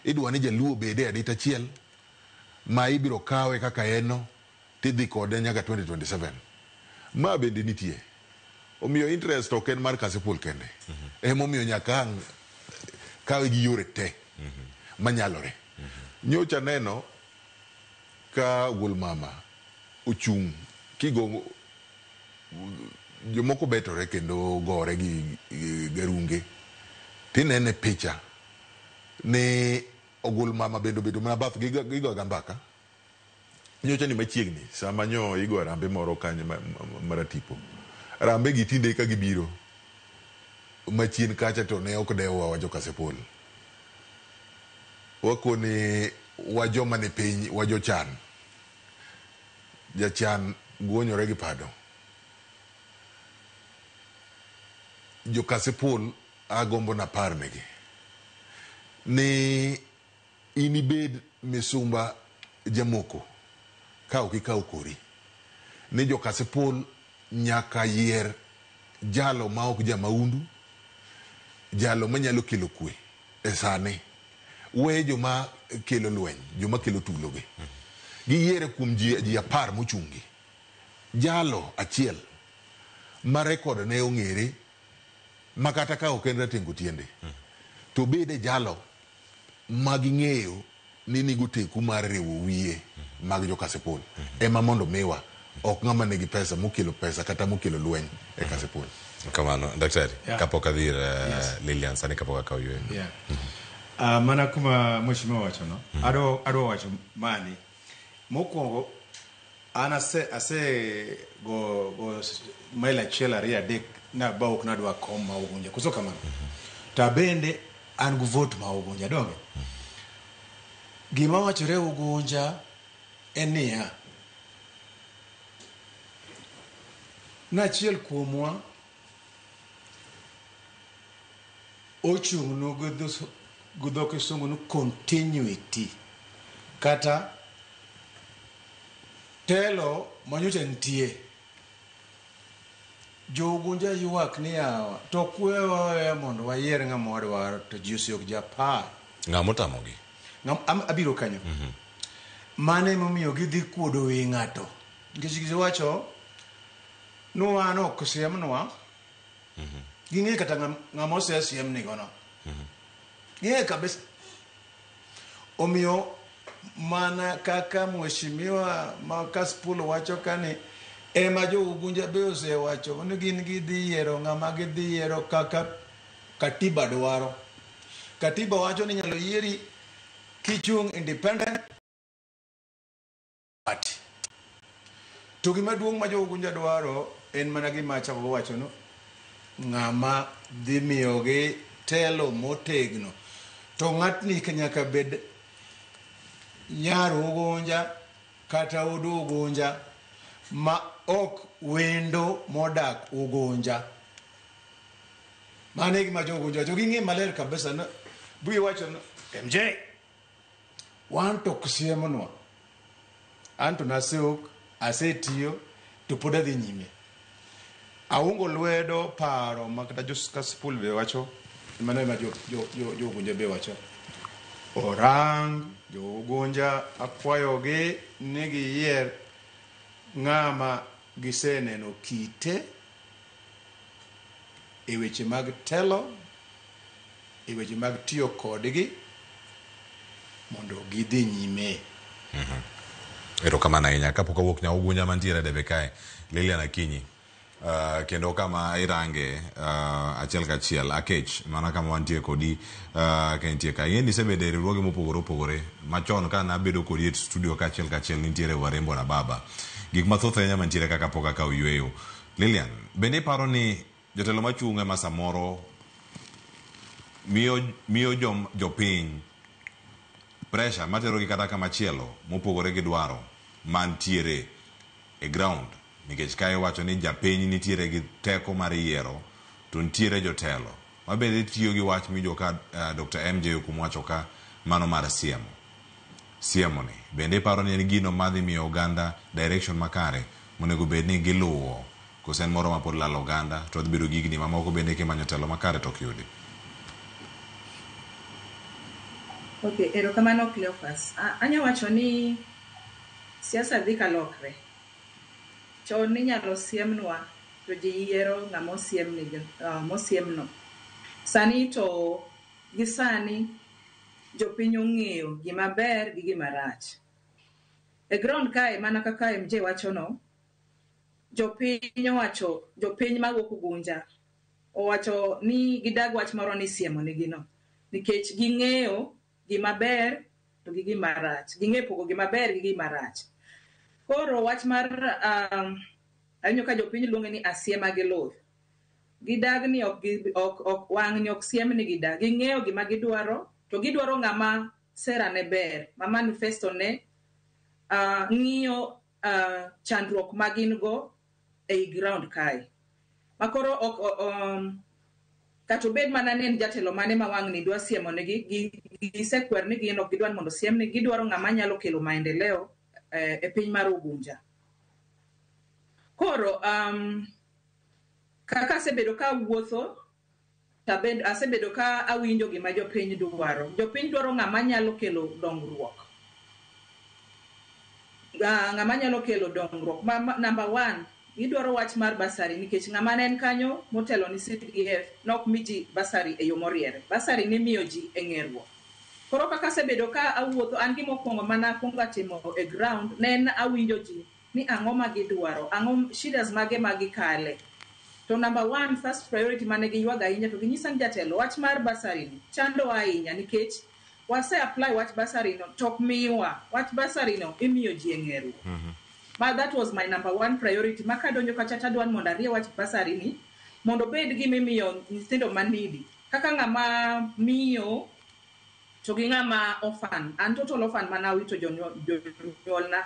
Idwa ni jaluo obed e adita achiel ma ibiro kawe kaka en no tidhi kode nyaka 2027. Ma bende nitie. Omiyo interest ok en mar Kasipul kende. Emomiyo nyaka ang' kawe gi yore te manyalore. Nyocha neno ka wuon mama ochung' kigo jomoko betore kendo gore gi garunge tinene picha ni ogul mama bende obedo mana bath gigoga mbaka. Nyocha ni machiegni sama nyo igo arambe moro kanyo maratipo. Arambe gi tinde ka gibiro machien kacha to ne ok dewwa wa jo Kasipul. Wakoni wa joma ni piny wa jochan. Jachan guonyore gi pado. Jo Kasipul agombo napar negi ni in ibed misumba jamoko ka ok ikawo kori. Ni jo Kasipul nyaka yier jalo ma ok jamaundu, jalo manyalo kelo kwe e sani. We joma kelo lweny, joma kelo tulogi. Giyiere kuom ji 10 mochungi. Jalo achiel ma rekod ne ong'ere ma kata ka ok en ratengo tiende to bede jalo ma ging'eyo ni nigo teku mar riwo wiye mag jo Kasipul ema mondo miwa, ok ng'ama nigi pesa mokelo pesa kata mokelo lweny e Kasipul. Kamano, daktari, kapok adhi ir Lilian sani kapok akawo yweyo. Mana kuma mheshimiwa wacho no, adwa wacho mani. Mokwongo, an ase go mail 1 2 3 na ba ok nadwa kom ma Ugunja. Koso kamano. To bende an gi vote ma Ugunja, donge? Gima wachore Ugunja en niya, nachiel kuomwa ochung'nu gi dho kisungu ni continuity kata telo manyocha nitie. Jo Ugunja ywak ni yawa to kwewa aweya mondo wayier ng'ama wadwaro to ji oseyok ji 10. Ng'ama otamogi? Abiro kanyo. Mano emomiyo gidhi kuodo wi ng'ato. Nikech giwacho ni wan ok siemnwa. Ging'e kata ng'ama osesiemnigo no. Ging'e kabisa. Omiyo mana kaka mheshimiwa ma Kasipul wacho kani ema jo Ugunja be osewacho ni gin gidhi yiero ng'ama gidhi yiero kaka katiba dwaro. Katiba wacho ni inyalo yieri kichung' independent party. To gima duong' ma jo Ugunja dwaro en mana gima achako wacho no, ng'ama dhi miyogi telo motegno. To ng'atni nyaka bed nyar Ugunja kata wuod Ugunja ma ok wendo modak Ugunja. Mano e gima jo Ugunja wacho. Ging'e maler kabisa no, biro wacho no, MJ, wan to ok siemonwa. An to naseok, asetiyo, to pod adhi nyime. Aungo lwedo paro ma kata jo Kasipul be wacho, mano ema jo Ugunja be wacho. Orang jo Ugunja akwayogi ni giyier ng'ama giseneno kite e weche mag telo, e weche mag tiyo kodgi mondo gidhi nyime. Erokamano ahinya. Kapok awuok Nyaugunya mantiere e debe kae, Lilian Akinyi, kendo kama irange achiel kachiel, Akech, mana kama wantie kodi ka intie ka. Ing'e ni isebedo e riwruoge mopogore opogore. Machon ka nabedo kodi e studio ka achiel kachiel nintiere Warembo na Baba. Gik mathoth ahinya mantiere kaka pok akawo yueyo. Lilian, bende iparo ni jotelo machung' ema samoro miyo jopiny pressure materogi kata kamachielo mopogore gi dwaro mantiere e ground, nikech ka iwacho ni japiny nitiere gi teko mar yiero to nitiere jotelo mabende tiyo gi wach miwinjo ka Dr. MJ Okumu wacho ka mano mar siemo ni bende iparo ni en gino madhi miyo oganda direction makare monego bed ni giluwo, koso en moro mapod lalo oganda to dhi bedo gi higni mamoko bende kimanyo telo makare to ok yudi? Okay, erokamano Cleophas. Anya wacho ni siasa dhi kalokre. Chon ninyalo siemnwa to ji yiero ng'ama osiemno. Sani to gi sani jopiny ong'eyo gima ber gi gima rach. E ground kae mana kaka MJ wachono, jopiny owacho, jopiny mawuok Ugunja owacho ni gidag wach moro ni siemo nigi no. Nikech ging'eyo gima ber to gi gima rach. Ging'eyo pogo gima ber gi gima rach. Koro wach mar awinjo ka jopiny luonge ni asiema gi luth. Gidag ni ok wang' ni ok siem ni gidag. Ging'eyo gima gidwaro to gidwaro ng'ama sera ne ber, ma manifesto ne ng'iyo chandruok ma gin go ei ground kae. Ma koro ok kata obed mana ni en jatelo mane ma wang' ni dwa siemo negi, gisekwer ni gin ok gidwar mondo osiemnegi, gidwaro ng'ama nyalo kelo maendeleo e piny mar Ugunja. Koro kaka asebedo ka awuotho, asebedo ka awinjo gima jopiny dwaro. Jopiny dwaro ng'ama nyalo kelo dongruok. Ng'ama nyalo kelo dongruok. Number one, gidwaro wach mar basari nikech ng'ama ne en kanyo motelo ni CDF nok mi ji basari e yo moriere. Basari nimiyo ji e ng'eruok. Koro kaka asebedo ka awuotho, an gimokwongo mana akwongo atimo e ground, ne en awinjo ji ni ang'o ma gidwaro, ang'o shidas mage ma gikale. To number one, first priority mane giywago ahinya to ginyisa ni jatelo, wach mar basari ni chandowa ahinya nikech wase apply wach basari no to ok miwa. Wach basari no imiyo ji e ng'eruok. Ma that was my number one priority. Ma kadonjo kacha tadwa ni mondo arie wach basari ni mondo obed gima imiyo nyithindo manidi. Kaka ng'ama miyo to gi ng'ama orphan. An total orphan mana awito jonyuolna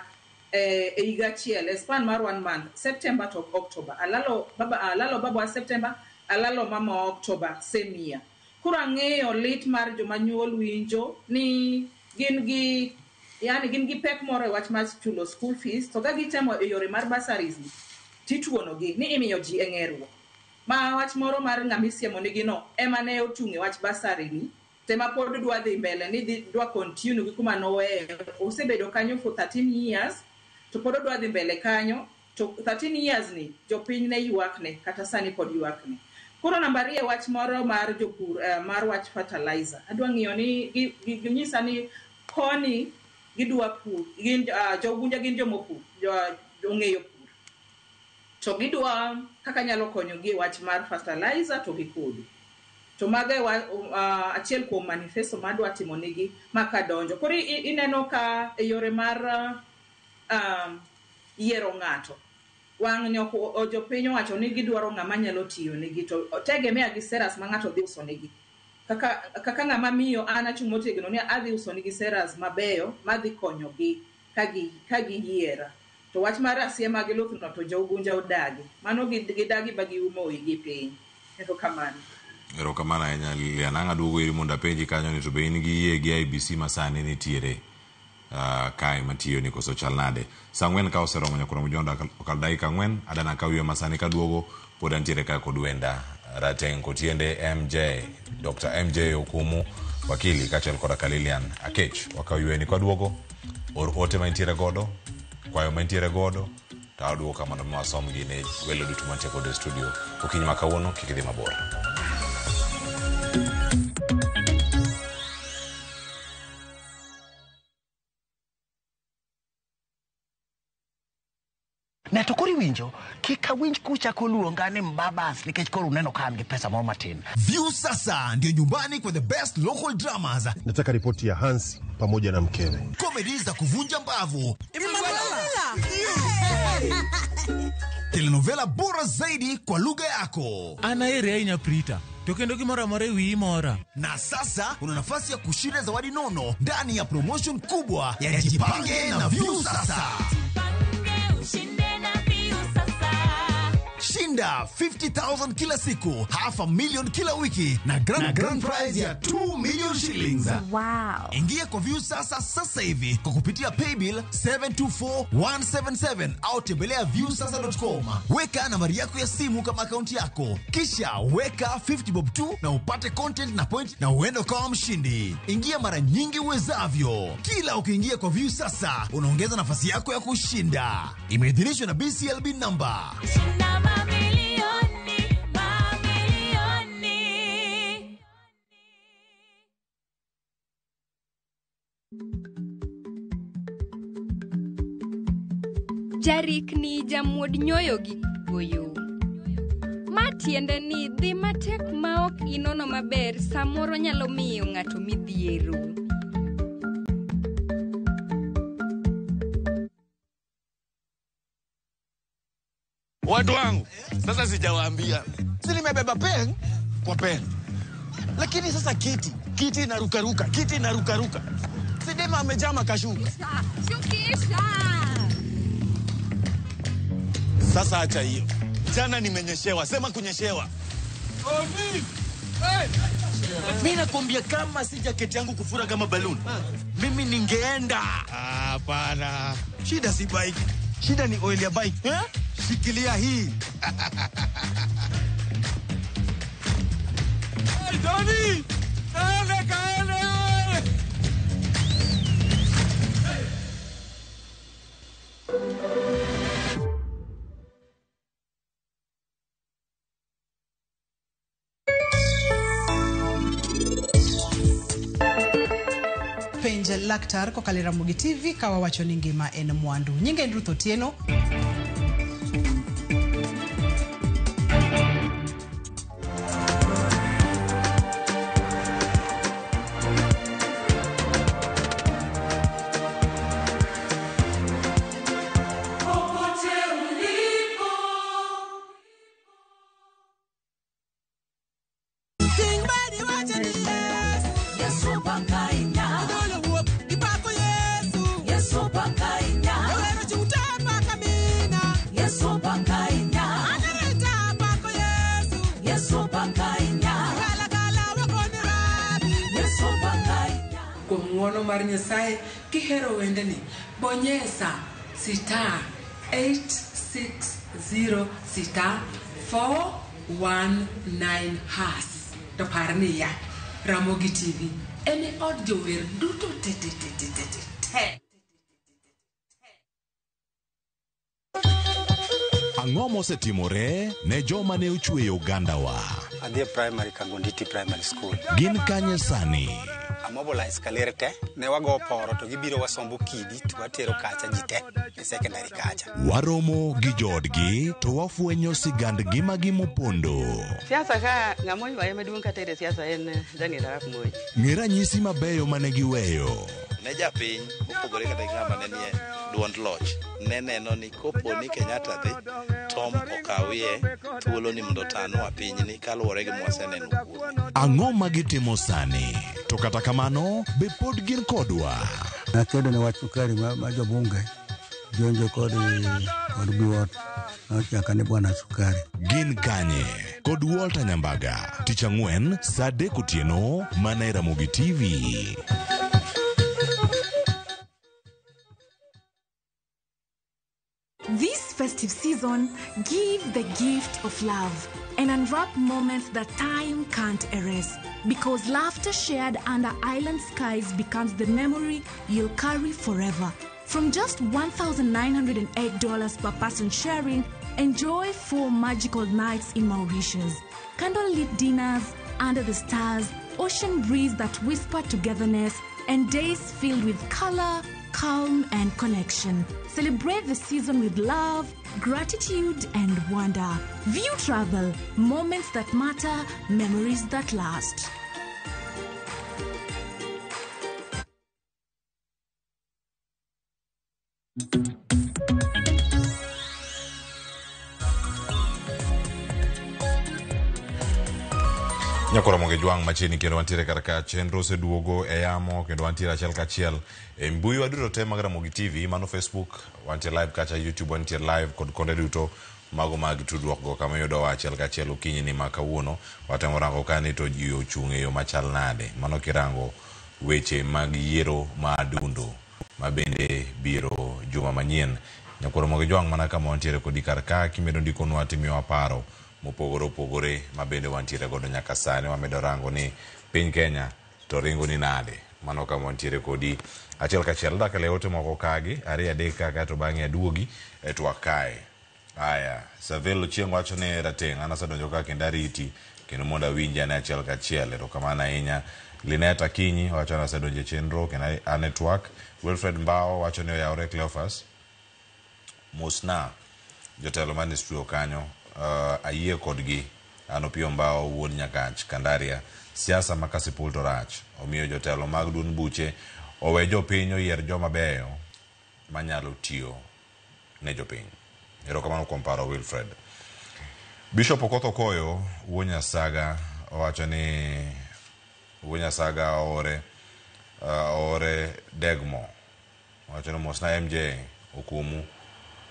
e higa achiel, e span mar 1 month, September to October. Alalo baba September, alalo mama October, same year. Koro ang'eyo lit mar joma nyuol winjo ni gin gi yani gin gi pek moro e wach mar chulo school fees, to ka gitemo e yore mar bursaries ni, tituonogi ni imiyo ji e ng'eruok. Ma wach moro mar ng'ama isiemo nigi no ema ne otung' e wach bursary ni, tema pod dwa dhi mbele ni dwa continue gi kuma noweyo. Osebedo kanyo for 13 years, to pod odwa dhi mbele kanyo, to 13 years ni jopiny ne ywakne, kata sani pod ywakne. Koro namba ariyo wach moro mar jopur, mar wach fertilizer. Adwa ng'iyo ni ginyisa ni koni gidwa pur, gin jo-Ugunja gin jomopur, ong'eyo pur. To gidwa kaka nyalo konyogi e wach mar fertilizer to gi kodhi. To mago e achiel kuom manifesto madwa timo nigi ma kadonjo. Koro ineno ka e yore mar yiero ng'ato, wang' ni ok jopiny owacho ni gidwaro ng'ama nyalo tiyo negi, to tegemea gi seras ma ng'ato dhi uso negi. Kaka ng'ama miyo an achung' motegno ni adhi uso nigi seras mabeyo madhi konyogi ka giyiera. To wach mar asiema gi luth no to jo-Ugunja odagi. Mano gidagi ba giumo wigi piny. Erokamano. Erokamano ahinya Lilian. Ang' aduogo iri mondo apenji kanyo ni to be in gi yie gi IEBC ma sani nitiere kae matiyo ni koso chal nade. Saa 4 ka oseromo nyaka romo jonda okal dakika 4 adana ka wiyo masani kaduogo pod antiere ka kod wenda Rateng' Kotiende MJ, Dr. MJ Okumu, wakili kaachiel koda ka Lilian Akech. Wakaw yweyo ni kwaduogo, or ote ma intiere godo, kwayo ma intiere godo, to aduogo ka mondo mi wasomgi ne welo duto mantie godo e studio. Okinyi ma kawuono, kik idhi mabor. Iwinjo, kik awinj kuchako luonga ni mbabas nikech koro uneno ka an gi pesa moro matin. View sasa ndio nyumbani kwa the best local dramas. Nataka ripoti ya Hans pamoja na mkewe. Comedy za kuvunja mbavu. Telenovela bora zaidi kwa lugha yako. An aheri ahinya Prita, to kendo gimoro amora e wiyi mora. Na sasa una nafasi ya kushinda zawadi nono ndani ya promotion kubwa ya Jipange na View Sasa. Shinda 50,000 kila siku, 500,000 kila wiki na grand prize ya 2 million shillings. Wow. Ingia kwa View Sasa sasa hivi kwa kupitia paybill 724177 au tembelea viewsasa.com. Weka nambari yako ya simu kama akaunti yako, kisha weka 50 bob tu na upate content na point na uende ukawa mshindi. Ingia mara nyingi uwezavyo. Kila ukiingia kwa View Sasa unaongeza nafasi yako ya kushinda. Imeidhinishwa na BCLB number. Jarikni jamuod nyoyo gi goyo. Ma tiende ni dhi matek ma ok inono maber samoro nyalo miyo ng'ato midhiero. Watu wangu, sasa sijawaambia. Si nimebeba pen kwa pen. Lakini sasa kiti inarukaruka, kiti inarukaruka. Sidema amejaa makashuka. Shukisha. Sasa acha hiyo. Jana nimenyeshewa, sema kunyeshewa. Hey! Mimi nakwambia kama si jaketi yangu kufura kama balloon, mimi ningeenda. Hapana. Shida si bike. Shida ni oil ya bike. Eh? Shikilia hii. Hey, Tony! Kaele, kaele! Penj laktar kokalo e Ramogi TV ka wawacho ni ngima en mwandu. Nyinga en Ruth Otieno. Kuom ng'uono mar Nyasaye kihero wendeni, bonyesa star 860 star 419 hash. To par niya, Ramogi TV en e od jower duto te te te te te te te. Ang'o mosetimore ne joma ne ochweyo ogandawa? Adhi e primary Kagonditi Primary School. Gin kanye sani? Amobilize kaler te, ne wago poro to gibiro wasombo kidi to watero kacha ji te e secondary kacha. Waromo gi joodgi to wafwenyo sigand ngimagi mopondo. Siasa ka ng'ama oywaye maduong' katere siasa en Daniel Arap Moi. Ng'e ranyisi mabeyo mane giweyo. Ne japiny mopogore kata gi ng'ama ne nie duond loch ne neno ni kopo ni Kenyatta dhi Tom okawie thuolo ni mondo otanwa pinyni kaluwore gi mwaseneno kuome. Ang'o ma gitimo sani? To kata kamano, be pod gin kodwa? Nakedo ne wach sukari ma jobunge jonjo kod Biwott nochaka ni bwana sukari. Gin kanye? Kod Walter Nyambaga, tich ang'wen saa 3 otieno mana e Ramogi TV. This festive season, give the gift of love and unwrap moments that time can't erase. Because laughter shared under island skies becomes the memory you'll carry forever. From just $1,908 per person sharing, enjoy 4 magical nights in Mauritius. Candlelit dinners under the stars, ocean breeze that whisper togetherness, and days filled with color, calm, and connection. Celebrate the season with love, gratitude, and wonder. View Travel, moments that matter, memories that last. Nyakoro Moge Jwang' machiegni kendo wantiere kar ka chenro oseduogo e yamo kendo wantiere achiel kachiel e mbui wa duto te mag Ramogi TV mano Facebook wantie live kacha YouTube wantie live kod konde duto mago mag tudruok go kama iyudowa achiel kachiel okinyi ni ma kawuono watemo rango ka ni to ji ochung' e yo machal nade mano kirango weche mag yiero ma adundo ma bende biro juma manyien. Nyakwar Ramogi Jwang' mana kama wantiere kodi kar ka kimedo ndikonwa timiyowa paro mopogore opogore ma bende wantiere godo nyaka sani wamedo rango ni piny Kenya to ringo ni nade mano kama wantiere kodi achiel kachiel adak e ote moko kagi ariyo adek kaka to bang'e aduogi e twak kae. Aya, Savel Ochieng' wacho ni rateng' an asedonjo ka kendo ariti kendo mondo awinji ane achiel kachiel erokamano ahinya. Linet Akinyi wacho ni asedonjo e chenro kendo an e twak. Wilfred Mbao wacho ni oyawre Cleophas mosna jotelo mane studio kanyo ayie kodgi an Opiyo Mbao wuod Nyakach Kandaria siasa ma Kasipul to rach omiyo jotelo mag duond buche owe jopiny oyier joma beyo manyalo tiyo ne jopiny. Erokamano kuom paro Wilfred. Bishop Okoth Okoyo wuo Nyasaga owacho ni wuo Nyasaga oore oore Degmo owacho ni mosna MJ okumu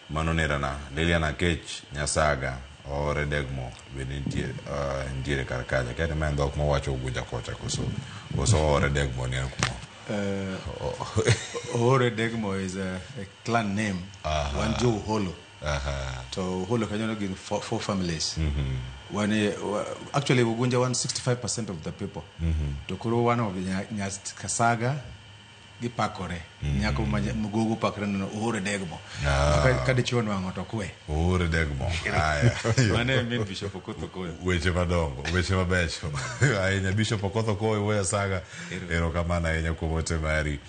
mano nerana Lilian Akech Nyasaga oore Degmo bende nitie nitiere kar kacha kia ni ma en dhok mowacho Ugunja kocha koso koso oore Degmo ni en kuma Oore Degmo is a clan name. Wan jo Uholo. To Uholo kanyo gin four families. Wan actually Ugunja wan 65% of the people. To koro one of the Kasaga gipakore. Nyako ma Mugogo pakore no Oore Degmo. Ka dichuo nwang'o to kwe. Oore Degmo. Aya. Mano e min Bishop Okoth Okoyo. Weche madongo, weche mabecho. Ahinya Bishop Okoth Okoyo wuoyo Saga. Erokamano ahinya kuom ote mari.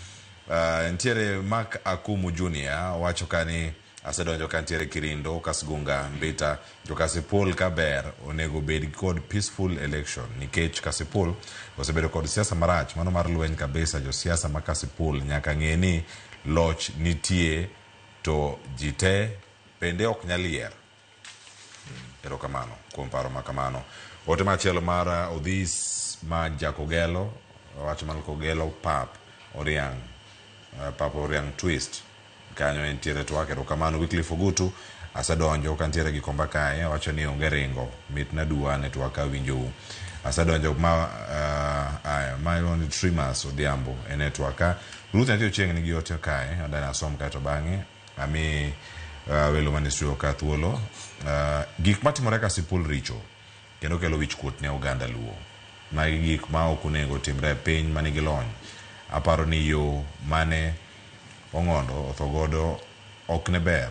Nitiere Mark Akumu Junior wacho kani asedonjo kantiere Kirindo, Kasgunga, Mbita, jo Kasipul kaber onego bed kod peaceful election nikech Kasipul osebedo kod siasa marach mano mar lweny kabisa. Josiasa ma Kasipul nyaka ng'e ni loch nitie to ji te bende ok nyal yier. Erokamano kuom paro ma kamano. Ote machielo mar Odhis ma Jakogelo wacho mana Kogelo Pap Oriang' Pap Oriang' Twist kanyo entiere twak. Erokamano. Wycliffe Ogutu asedonjo kantiere gi komba kae wacho ni onge ringo mitna duwa ne twak awinjou. Asedonjo ma aya ma iluongo ni Trimas Odhiambo en e twak ka. Ruth Nyathi Ochieng' nigi ote kae adani asom kae to bang'e ami welo mane studio ka thuolo. Gik matimore Kasipul richo kendo kelo wichkuot ne oganda Luo. Magi gik ma ok onego timre e piny manigi lony. Aparo ni yo mane Ong'ondo otho godo ok ne ber.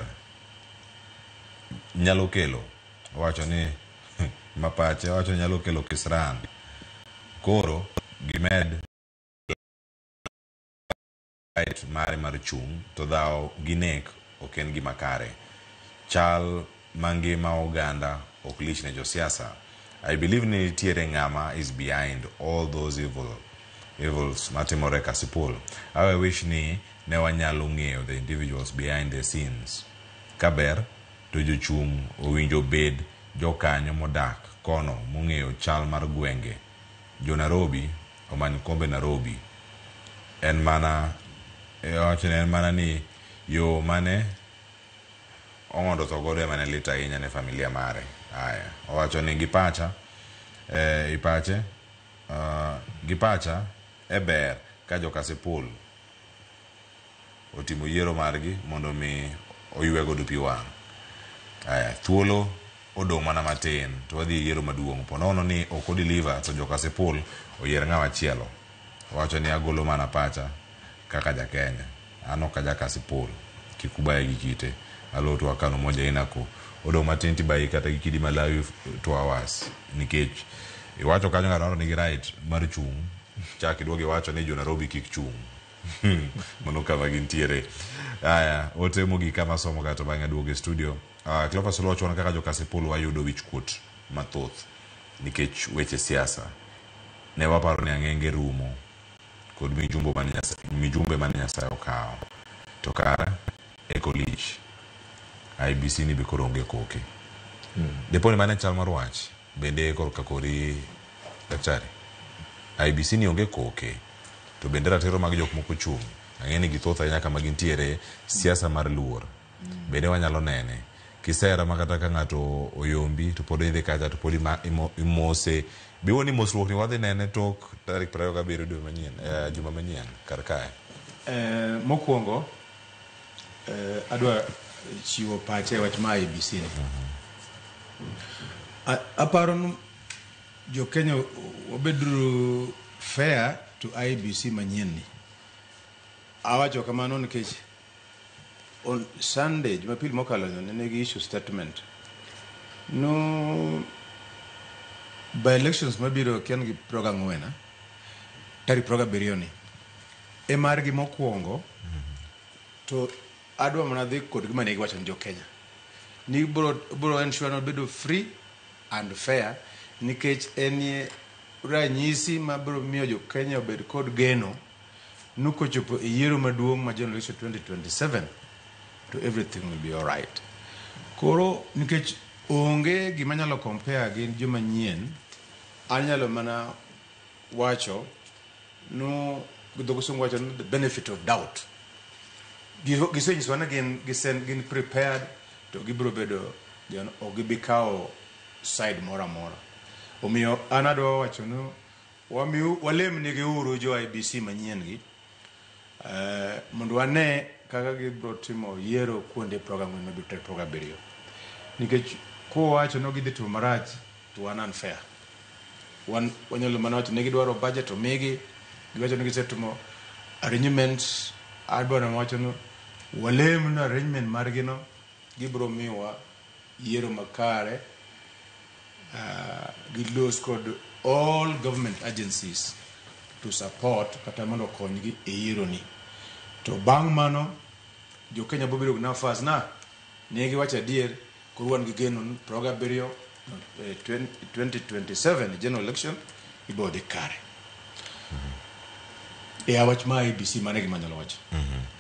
Nyalo kelo owacho ni mapache owacho ni nyalo kelo kisran. Koro gimed right mare mar chung' to dhawo gi nek ok en gima kare. Chal mangima oganda ok lich ne josiasa. I believe ni nitiere ng'ama is behind all those evils matimore Kasipul. I wish ni ne wanyalo ng'eyo the individuals behind the scenes. Kaber to jochung' owinjo bed jokanyo modak kono mong'eyo chal mar gwenge. Jo Nairobi omany kombe Nairobi. En mana owacho ni en mana ni yo mane Ong'ondo tho godo ema ne lit ahinya ne familia mare. Aya, owacho ni gi pacha ipache gi pacha e ber ka jo Kasipul otimo yiero margi mondo mi oywe godo pi wang'. Aya, thuolo odong' mana matin to wadhi e yiero maduong'. Po nono ni ok odeliver to jo Kasipul oyier ng'ama chielo. Owacho ni agolo mana pacha kaka ja Kenya. An ok aja Kasipul. Kik ubaye gi kite. Alo to akano moja inako. Odong' matin tibayi kata gi kidi malawi 2 hours. Nikech iwacho kanyo ng'ato nigi right mar chung' Chak iduogi wacho ni jo Nairobi kik chung'. Mano kama gintiere. Aya, ote mogik kama somo kato bang'e aduogo e studio. Cleophas Oluoch wan kaka jo Kasipul wayudo wich kuot mathoth nikech weche siasa. Ne waparo ni ang'enge rumo kod mijumbe mane Nyasaye okawo. To kara eko lich. IEBC ni be koro onge koke. Dipo ni mano e chal mar wach bende korka kori daktari. IEBC ni onge koke to bende ratiro mag jok moko chung'. Ang'e ni githoth ahinya kama gintiere siasa mar luor. Bende wanyalo nene kisera ma kata ka ng'ato oyombi to pod idhi kacha to pod imose. Biwo ni mosruok ni wadhi nene tok tarik 27 dwe manyien, juma manyien kar kae. Mokwongo adwa chiwo pacha e wach ma IEBC ni. Aparo ni jo Kenya wabeduru fair to IEBC manyien ni. Awacho kamano nikech on Sunday, Jumapili mokalo no, ne gi issue statement. No by elections mabiro kian gi 24, tarik 70 ni. E margi mokwongo to adwa mana dhi kod gima ne giwacho ni jo Kenya. Ni bro ensure ni obedo free and fair nikech en ranyisi ma biro miyo jo Kenya obed kod geno ni kochopo e yiero maduong' ma general election 2027 to everything will be alright. Koro nikech onge gima nyalo compare gi joma nyien, anyalo mana wacho no dho kisungu wacho ni the benefit of doubt. Gisenyisowa ni gin prepared to gibiro bedo ok gibi kawo side moro amora. Omiyo an adwa wacho ni walem nigi uru jo IEBC manyien gi mondo wane kaka gibiro timo yiero kuonde 24 mabiro tarik 70. Nikech kowacho ni gidhi timo marach to wan unfair. Wan wanyalo mana wacho ni gidwaro budget omigi, giwacho ni gisetimo arrangements, adwa wacho ni walem ni arrangement margi no gibiro miyowa yiero makare, gilos kod all government agencies to support kata mondo okonygi e yiero ni. To bang' mano jo Kenya biro bedo gi nafas na ne giwacho adier koro wan gi geno ni 70 2027 general election ibiro dhi kare. E wach ma IEBC mano e gima anyalo wacho.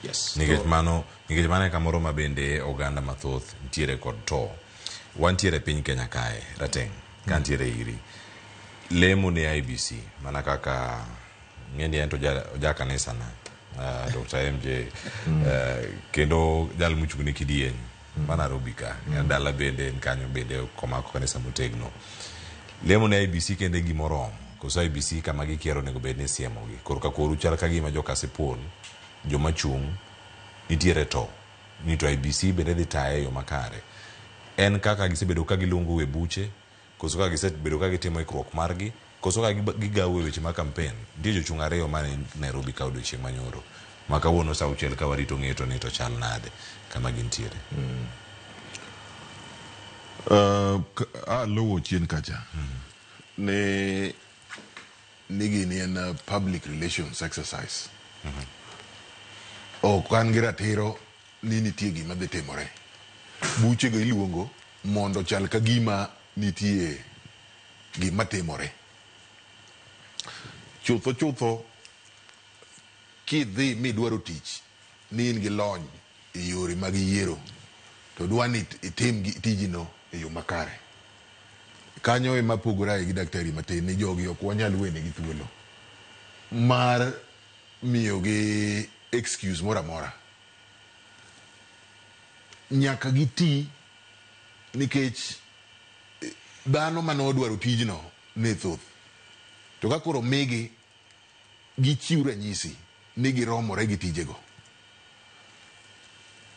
Yes. Nikech mano e kamoro ma bende oganda mathoth nitiere kod to. Wantiere e piny Kenya kae, rateng', ka ntiere iri. Lemo ne IEBC, mana kaka ng'eni en to oja kanisa na, Dr. MJ, kendo jal mochung' ne kidieny ma Nairobi ka, en dala bende en kanyo bende komako kanisa motegno. Lemo ne IEBC kende gimoromo, koso IEBC kama gikiero onego bed ni siemogi. Korka koru chal ka gima jo Kasipul, joma chung' nitiere to, ni to IEBC bende dhi taye e yo makare. En kaka gisebedo ka giluongo e buche, koso ka gisebedo ka gitimo ikruok margi, koso ka gigawo e weche mag campaign. Nitie jochung' ariyo mane Nairobi ka odiochieng' manyoro. Ma kawuono sa 6 ka warito ng'eyo to ni to chal nade kama gintiere. Aluwo chien kacha. Ne ni gini en public relations exercise. Ok an gi ratiro ni nitie gima dhi timore. Buchego iluongo mondo chal ka gima nitie gima timore. Chutho chutho kidhi midwaro tich ni in gi lony e yore mag yiero to dwa ni itim tijino e yo makare. Kanyo ema pogora gi daktari matin ni jogi ok wanyal wenegi thuolo mar miyogi excuse moro amora. Nyaka giti nikech dhano mane odwaro tijno ne thoth. To ka koro migi gichiw ranyisi ni giromore gi tijego.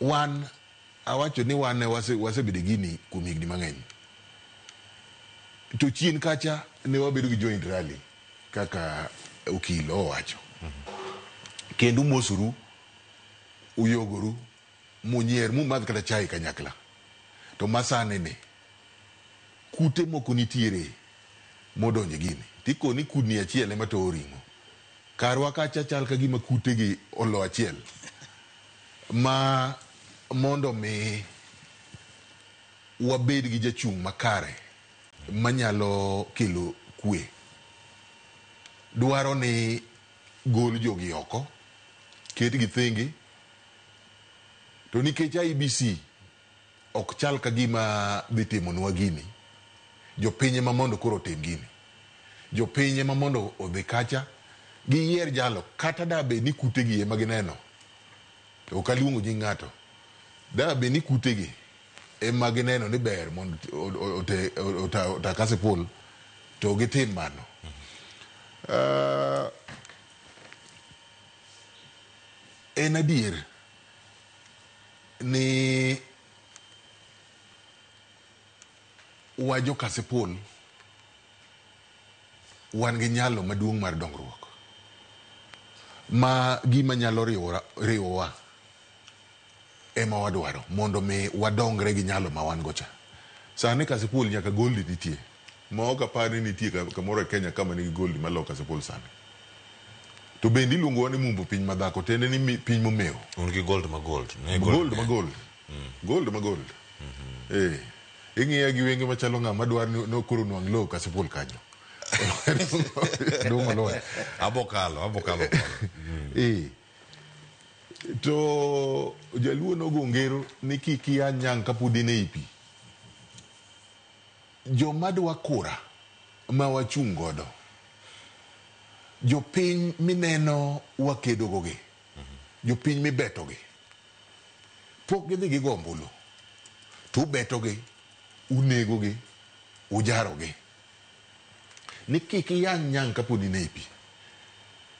Wan awacho ni wan wasebedo e gini kuom higni mang'eny. To chien kacha ne wabedo gi joint rally kaka okil owacho. Kendo umosoru, uyogoru, munyier, mumadh kata chai kanyakla. To masani ni, kute moko nitiere modonjo e gini. Tikoni kudni achiel ema towo ring'o. Karwa kacha chal ka gima kutegi olo achiel. Ma mondo mi wabed gi jachung' makare manyalo kelo kwe. Dwaro ni gol jogi oko, ketgi thenge, to nikech IEBC ok chal ka gima dhi timonwa gini, jopiny ema mondo koro otim gini. Jopiny ema mondo odhi kacha, giyier jalo kata da bed ni kutegi ema gineno. To ok aluongo nying ng'ato. Da bed ni kutegi ema gineno ni ber mondo ota Kasipul to gitim mano. En adier ni wa jo Kasipul wan gi nyalo maduong' mar dongruok ma gima nyalo riwowa ema wadwaro mondo mi wadongre gi nyalo ma wan go cha. Sani Kasipul nyaka gold nitie ma ok apar ni nitie kamoro e Kenya kama nigi gold maloyo Kasipul sani. To bende iluongowa ni mumbo piny madhako tiende ni piny momewo. Un gi gold ma gold. Gold ma gold. Gold ma gold. Ing'iya gi wenge machalo ng'ama dwaro ni koro nwang' lowo Kasipul kanyo. Duong' oloyo. Abokalo. To jaluo nogo ngero ni kik iyany nyang' kapod in ei pi. Joma dwa kura ma wachung' godo, jopiny mineno wakedo gogi, jopiny mibetogi, pok gidhi gigo ombulu, to ubetogi, unegogi, ujarogi. Ni kik iyany nyang' kapod in ei pi.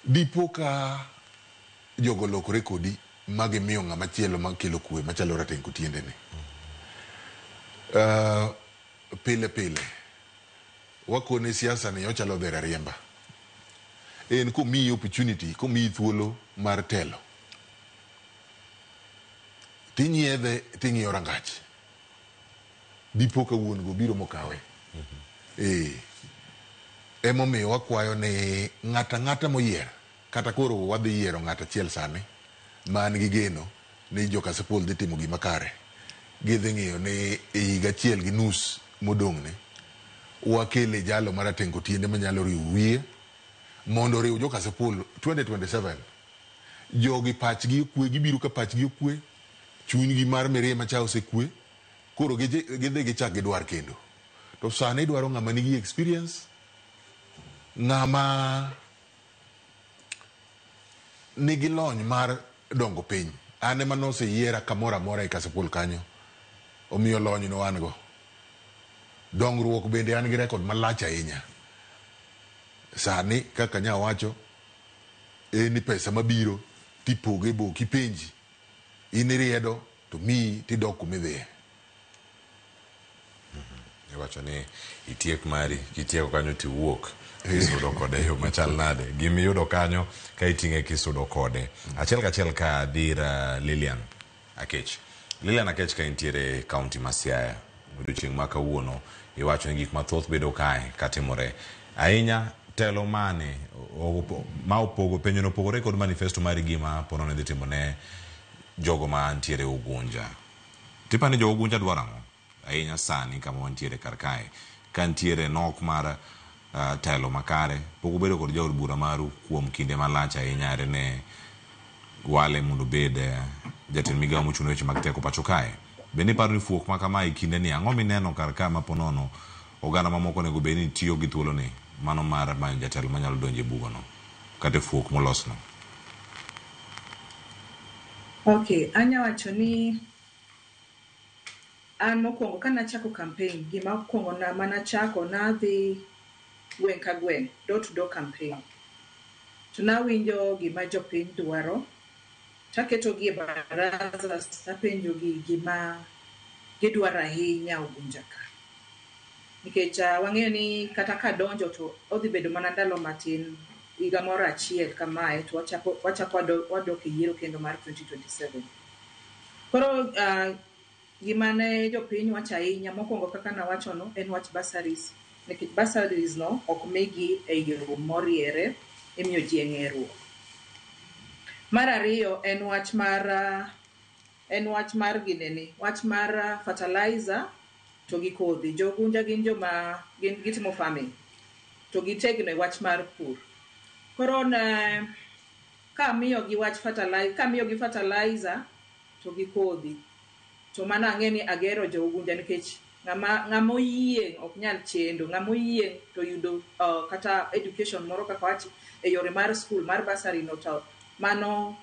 Dipo ka jogo lokore kodi ma gimiyo ng'ama chielo makelo kwe machalo rateng' kotiendene. Pile pile wakone siasa ni ochalo dher ariemba. En komiyi opportunity, komiyi thuolo mar telo, tinyiedhe ting'iyo rangach. Dipo ka wuon go biro mokawe. Emomiyo wakwayo ni ng'ata ng'ata moyier, kata koro wadhi yiero ng'at achiel sani man gi geno ni jo Kasipul dhi timo gima kare. Gidhi ng'iyo ni e higa achiel gi nus modong'ne wakele jalo marateng' kotiende manyalo riwo wiye mondo oriw jo Kasipul 2027. Jogi pachgi okwe, gibiro ka pachgi okwe, chunygi mar mirima cha osekwe, koro gidhi gichak gidwar kendo. To sani idwaro ng'ama nigi experience, ng'ama nigi lony mar dongo piny. An ema noseyiera kamoro amora e Kasipul kanyo, omiyo lony no an go. Dongruok bende an gi record malach ahinya. Sani kaka nya wacho, en ni pesa mabiro tipoge bo kipenji. In iriedo to miyi tidok kumidhiye. Iwacho ni itiek mari, kitieko kanyo tiwuok kisudo kode yo machal nade. Gimiyudo kanyo ka iting'e kisudo kode. Achiel kachiel ka dhir Lilian Akech. Lilian Akech ka intiere kaunti ma Siaya, odiochieng' ma kawuono iwacho ni gik mathoth bedo kae katimore. Ahinya telo mane ma opogo penjo no opogore kod manifesto mari gima pono ne dhi timo ne jogo ma ntiere Ugunja. Tipani jo Ugunja dwaro ang'o? Ahinya sani kama wantiere kar kae. Ka ntiere nok mar telo makare, pok ubedo kod jaod bura maru kuom kinde malach ahinya are ne wale mondo obed jatend migawo mochung' ne weche mag teko pacho kae. Bende iparo ni fuok ma kama e kinde ni ang'o mineno kar ka ma ponono oganda mamoko onego bed ni tiyo gi thuolo ni mano mar manyo jatelo manyalo donjo e bugono kata e fuok molosno? Okay, anya wacho ni an mokwongo kanachako campaign, gima okwongo na manachako nadhi gweng' ka gweng', door to door campaign. To nawinjo gima jopiny dwaro, taketogi e baraza, tapenjogi gima gidwaro ahinya Ugunja ka. Nikech wang'eyo ni kata kadonjo to odhi bedo mana ndalo matin, higa moro achiel kamae to wachako wadok e yiero kendo mar 2027. Koro gima ne jopiny wacho ahinya mokwongo kaka nawachono en wach bursaries. Nikech bursaries no ok migi e yo moriere. Imiyo ji e ng'eruok. Mar ariyo en wach mar en wach mar ginene, wach mar fertilizer to gi kodhi. Jo Ugunja gin joma gin gitimo farming to gitegno e wach mar pur. Koro ne kamiyo gi wach fertilizer, kamiyo gi fertilizer to gi kodhi, to mano ang'e ni agero jo Ugunja nikech ng'ama oyieng' ok nyal chendo. Ng'ama oyieng' to yudo kata education moro kaka wach e yore mar school mar bursary no, to mano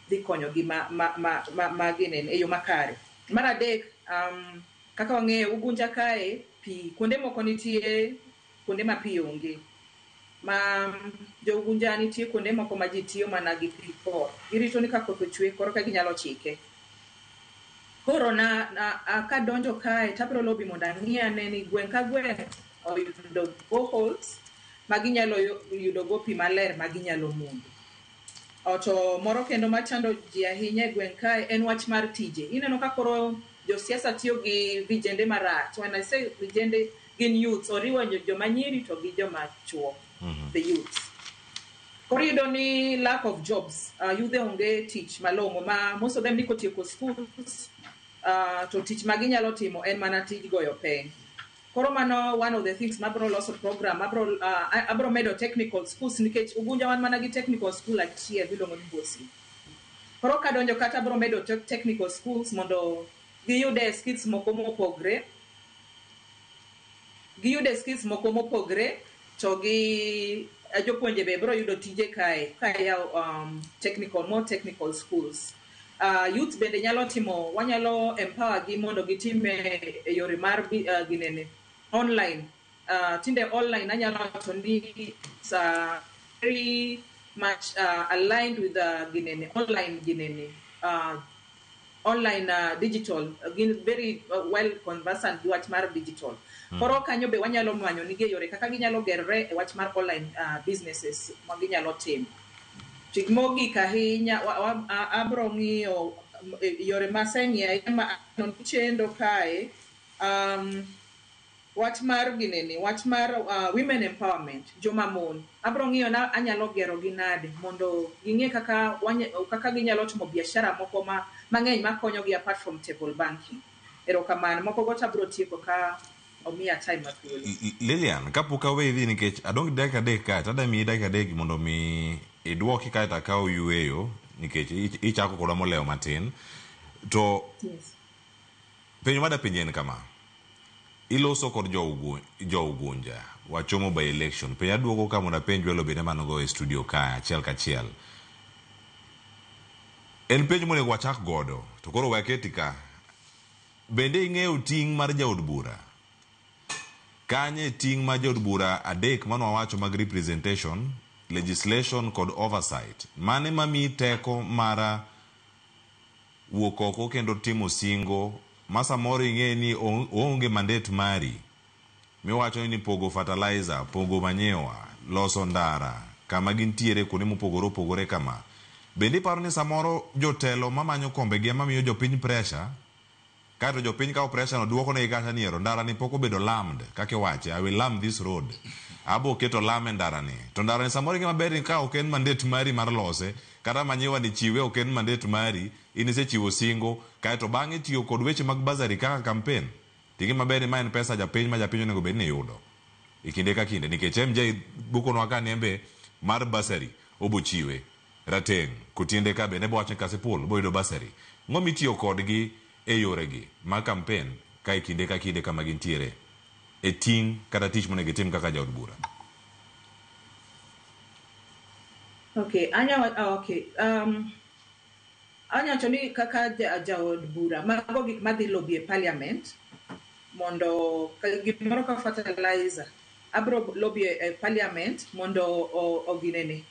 dhi konyogi ma ginene e yo makare. Mar adek, kaka wang'eyo Ugunja kae pi kuonde moko nitie kuonde ma pi onge. Ma jo Ugunja nitie kuonde moko ma ji tiyo mana gi pi koth. Girito ni ka koth ochwe koro ka ginyalo chike. Koro na kadonjo kae tabro lobby mondo ang'i ane ni gweng' ka gweng' oyudo boreholes ma ginyalo yudo go pi maler ma ginyalo modho. To moro kendo machando ji ahinya e gweng' kae en wach mar tije. Ineno ka koro josiasa tiyo gi vijende marach. When I say vijende, gin youths, oriwo joma nyiri to gi joma chuo, the youths. Koro iyudo ni lack of jobs, yudhe onge tich malong'o ma most of them ni kotieko schools, to tich ma ginyalo timo en mana tij goyo peng. Koro mano one of the things mabro loso program, abro medo technical schools nikech Ugunja wan mana gi technical school achiel miluongo ni Bosi. Koro kadonjo kata abro medo technical schools mondo giyude skills moko mopogre. Giyude skills moko mopogre to gi jopuonje be bro yudo tije kae kayawo technical more technical schools. Youth bende nyalo timo, wanyalo empower gi mondo gitim e yore mar ginene online. Tinde online anyalo wacho ni it's very much aligned with ginene online ginene online digital, gin very well conversant gi wach mar digital. Koro kanyo be wanyalo manyo nigi yore kaka ginyalo gerore e wach mar online businesses ma ginyalo timo. Tik mogik ahinya, abro ng'iyo yore maseng'iyo ahinya ma aneno ni chendo kae, wach mar ginene, wach mar women empowerment, joma mon. Abro ng'iyo na anyalo gero gi nade mondo ging'e kaka ginyalo timo biashara moko ma mang'eny makonyogi apart from table banking. Erokamano. Moko go to abro tieko ka omiya time mathuolo. Lilian, kapok aweyi dhi nikech adong' gi dakika 3 kae, to adwa miyi dakika 3 mondo mi iduoki kaeto akaw yueyo nikech ichako kodwa molewo matin. To penjo madwa penji en kama. Iloso kod jo Ugunja, wachomo by election. Penjo aduogo ka mondo apenj welo bende man go e studio kae achiel kachiel. En penjo monego wachak godo, to koro we aketi ka. Bende ing'eyo ting' mar jaod bura? Kanye ting' mar jaod bura adek mane wawacho mag representation, legislation kod oversight? Mane mamiyi teko mar wuok oko kendo timo singo ma samoro ing'e ni oonge mandate mari miwacho ni pogo fertilizer, pogo manyiwa, loso ndara kama gintiere kuonde mopogore opogore kama. Bende iparo ni samoro jotelo mamanyo kombegi ema miyo jopiny pressure, kaeto jopiny kawo pressure no duoko negi kacha ni ero ndara ni pok obedo lammed kaka iwache, I will lam this road. Abo keto lam e ndara ni. To ndara ni samoro ing'e maber ni ka ok en mandate mari mar lose, kata manyiwa ni chiwe ok en mandate mari, in isechiwo singo, kaeto bang'e tiyo kod weche mag bursary kaka campaign. Ting'e maber ni ma en pesa japiny ma japiny onego bed ni yudo e kinde ka kinde nikech MJ bukonwa ka ni en be mar bursary obo chiwe. Rateng' kotiende ka bende bowacho ni Kasipul boyudo bursary. Ng'o mitiyo kodgi e yoregi mag campaign ka e kinde ka kinde kama gintiere e ting' kata tich monego itim kaka jaod bura? Okay, okay. Anya wacho ni kaka jaod bura, mago gik madhi lobby e parliament mondo gimoro ka fertilizer, abro lobby e parliament mondo oginene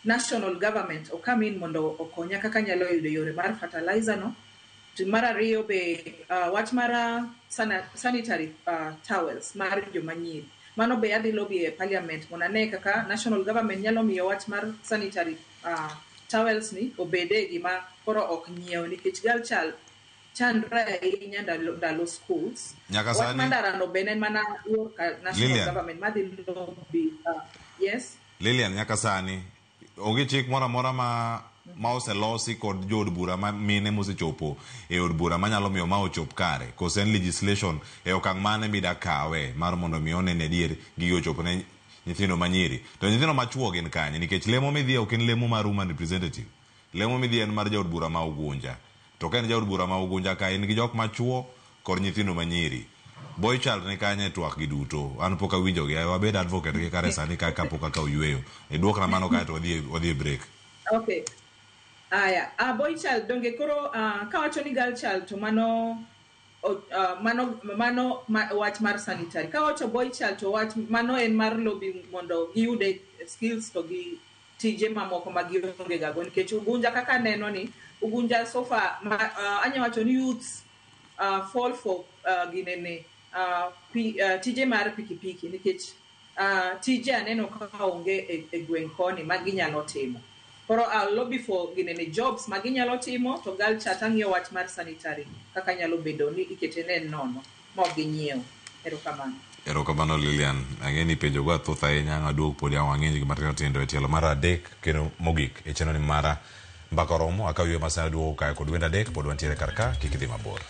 national government o come in mondo okonya kaka anyalo yudo yore mar fertilizer no. To mar ariyo be, wach mar sanitary towels mar joma nyiri. Mano be adhi lobby e parliament mondo ane kaka national government nyalo miyo wach mar sanitary towels ni obede gima koro ok nyiew nikech girl child chandre ahinya ndalo schools. Nyaka Wach sani mar ndarano bende en mana yor ka national Lilian. government madhi lobby. Yes. Lilian, nyaka sani onge chik moro amora ma oselosi kod jood bura ma mine mosechopo e od bura manyalo miyo ma ochop kare, koso en legislation e okang' mane mida kawe mar mondo mi one ni adier gigi ochopo ne nyithindo manyiri? To nyithindo machuo gin kanye? Nikech lemo midhiye ok en lemo mar woman representative, lemo midhiye en mar jaod bura ma Ugunja. To ka en jaod bura ma Ugunja ka in gi jok machuo kod nyithindo manyiri, boy child ni kanye e twak gi duto? An pok awinjo gi, wabed advocate gi kare sani ka kapok akawo yweyo. Iduokna mano kae to wadhi e break. Okay. Aya, boy child donge koro kawacho ni girl child to mano mano wach mar sanitary. Kawacho boy child to wach mano en mar lobby mondo giyude skills to gi tije mamoko ma gionge gago, nikech Ugunja kaka neno ni Ugunja so far anya wacho ni youths fall for ginene tije mar pikipiki, nikech tije aneno ka onge e gweng' koni ma ginyalo timo. Koro I'll lobby for ginene jobs ma ginyalo timo, to girl chat ang'iyo wach mar sanitary kaka nyalo bedo ni ikete ne nono ma ok ginyiewo. Erokamano. Erokamano Lilian, ang'e ni penjo go thoth ahinya, ang' aduog podi ang' wang'inj gi matindo tindo e tielo mar 3 kendo mogik e chenro ni mara Mbaka Oromo. Akaw yweyo masani aduogo kae kod wend 3, pod wantiere kar ka, kik idhi mabor.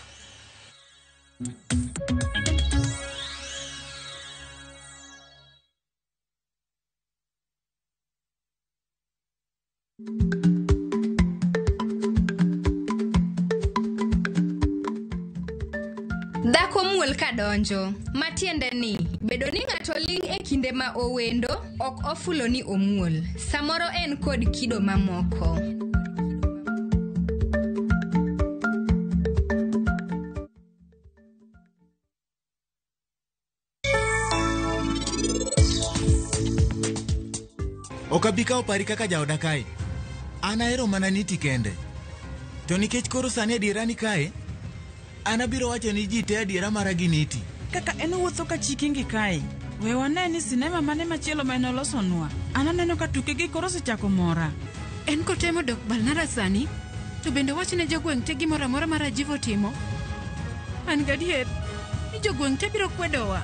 Dhako muol ka donjo, matiende ni bedo ni ng'ato ling' e kinde ma owendo ok ofulo ni omuol. Samoro en kod kido mamoko. Ok abi kawo pari kaka jaoda kae. An ahero mana niti kende. To nikech koro sani adiera ni kae, an abiro wacho ni ji te adiera mara gi niti. Kaka en owuotho ka chikingi kae, we wane ni sinema mane machielo ma en olosonwa. An aneno ka tukegi koro osechako mora. En kotemo dok Balnara sani, to bende wach ne jogweng' te gimoro amora ma Rajiv otimo. An gadier ni jogweng' te biro kwedowa.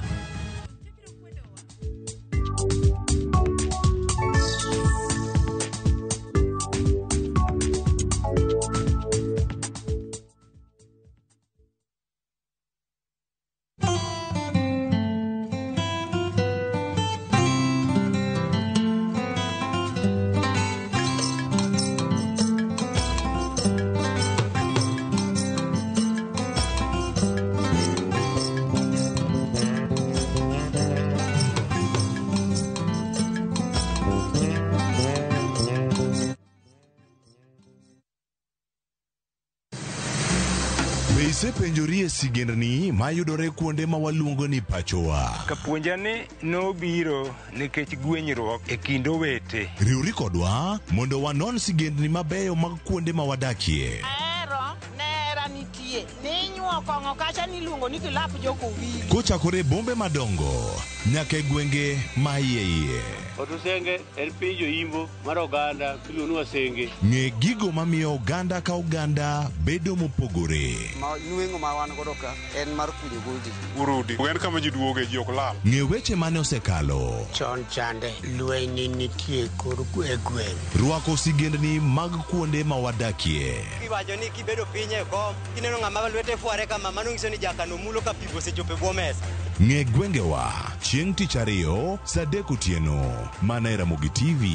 Isepenjori e sigendni mayudore kuonde ma waluongo ni pachowa. Kapuonja ni nobiro nikech gwenyruok e kind owete. Riwri kodwa mondo wanon sigendni mabeyo mag kuonde ma wadakie. Ahero nera nitie ninyuo kong'o kacha niluongo ni kilap jokowili. Kochakore e bombe madongo nyaka e gwenge ma iye iye. Otusenge en piny joimbo mar oganda miluongo ni Wasenge. Ng'e gigo mamiyo oganda ka oganda bedo mopogore. Ma nweng'o ma wan godo ka en mar kunyo gondi. Urudi en kama ji duoge, ji ok lal. Ng'e weche mane osekalo. Chon chande lweny nitie kor e gweng'. Rwako sigendni mag kuonde ma wadakie. Iwacho ni kibedo piny e kom, kineno ng'ama lwete fware kama, mano nyiso ni jakano mulo ka pi osechopo e bwo mesa. Ng'e gwengewa chieng' tich ariyo saa 3 otieno mana e Ramogi TV.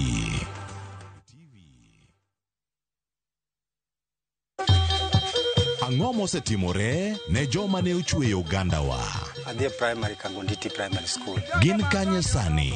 Ang'o mosetimore ne joma ne ochweyo ogandawa? Adhi e primary Kangonditi Primary School. Gin kanye sani?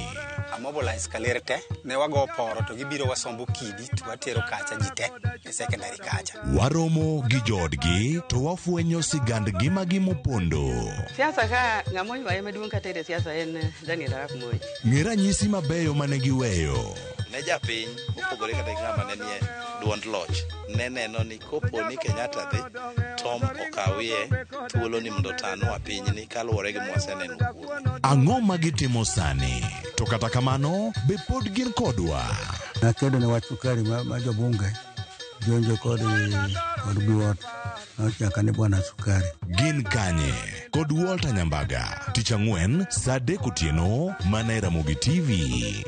Amobilize kaler te, ne wago poro to gibiro wasombo kidi to watero kacha ji te e secondary kacha. Waromo gi joodgi to wafwenyo sigand ngimagi mopondo. Siasa ka ng'ama oywaye maduong' kata e siasa en Daniel Arap Moi. Ng'e ranyisi mabeyo mane giweyo. Ne japiny mopogore kata gi ng'ama ne nie duond loch ne neno ni kopo ni Kenyatta dhi, Tom okawie thuolo ni mondo otanwa pinyni kaluwore gi mwaseneno kuome. Ang'o ma gitimo sani? To kata kamano, be pod gin kodwa? Nakedo ne wach sukari ma jobunge jonjo kod Biwott nochaka ni bwana sukari. Gin kanye? Kod Walter Nyambaga, tich ang'wen saa 3 otieno mana e Ramogi TV.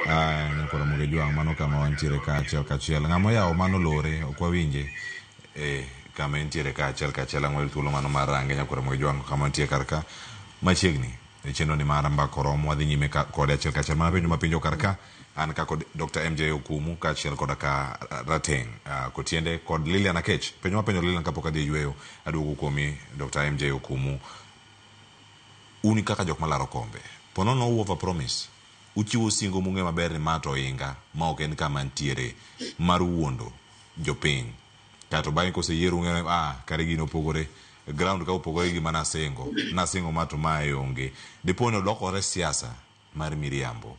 Aya, nyakoro Ramogi Jwang' mano kama wantiere ka achiel kachiel. Ng'ama oyawo mano lore, ok wawinje. Eh, kama entiere ka achiel kachiel ang'wel thuolo mano mar range nyakoro Ramogi Jwang' kama wantie kar ka machiegni. E chenro ni mar mbaka oromo wadhi nyime ka, kode achiel kachiel. Mana penjo mapenjo kar ka an ka kod Dr. MJ Okumu kaachiel koda ka Rateng' Kotiende kod Lilian Akech. Penjo mapenjo Lilian kapok adhi e yueyo aduogo kuomi Dr. MJ Okumu. Un kaka jok malaro kombe, po nono u over promise, uchiwo singo mung'e maber ni ma to oinga ma ok en kama ntiere mar wuondo jopiny. Kato bang'e koseyier ung'eyo ni ah, kare gino opogore, ground ka opogore gi gima nasingo, nasingo ma to mae onge. Dipo ni odokore siasa mar miriambo.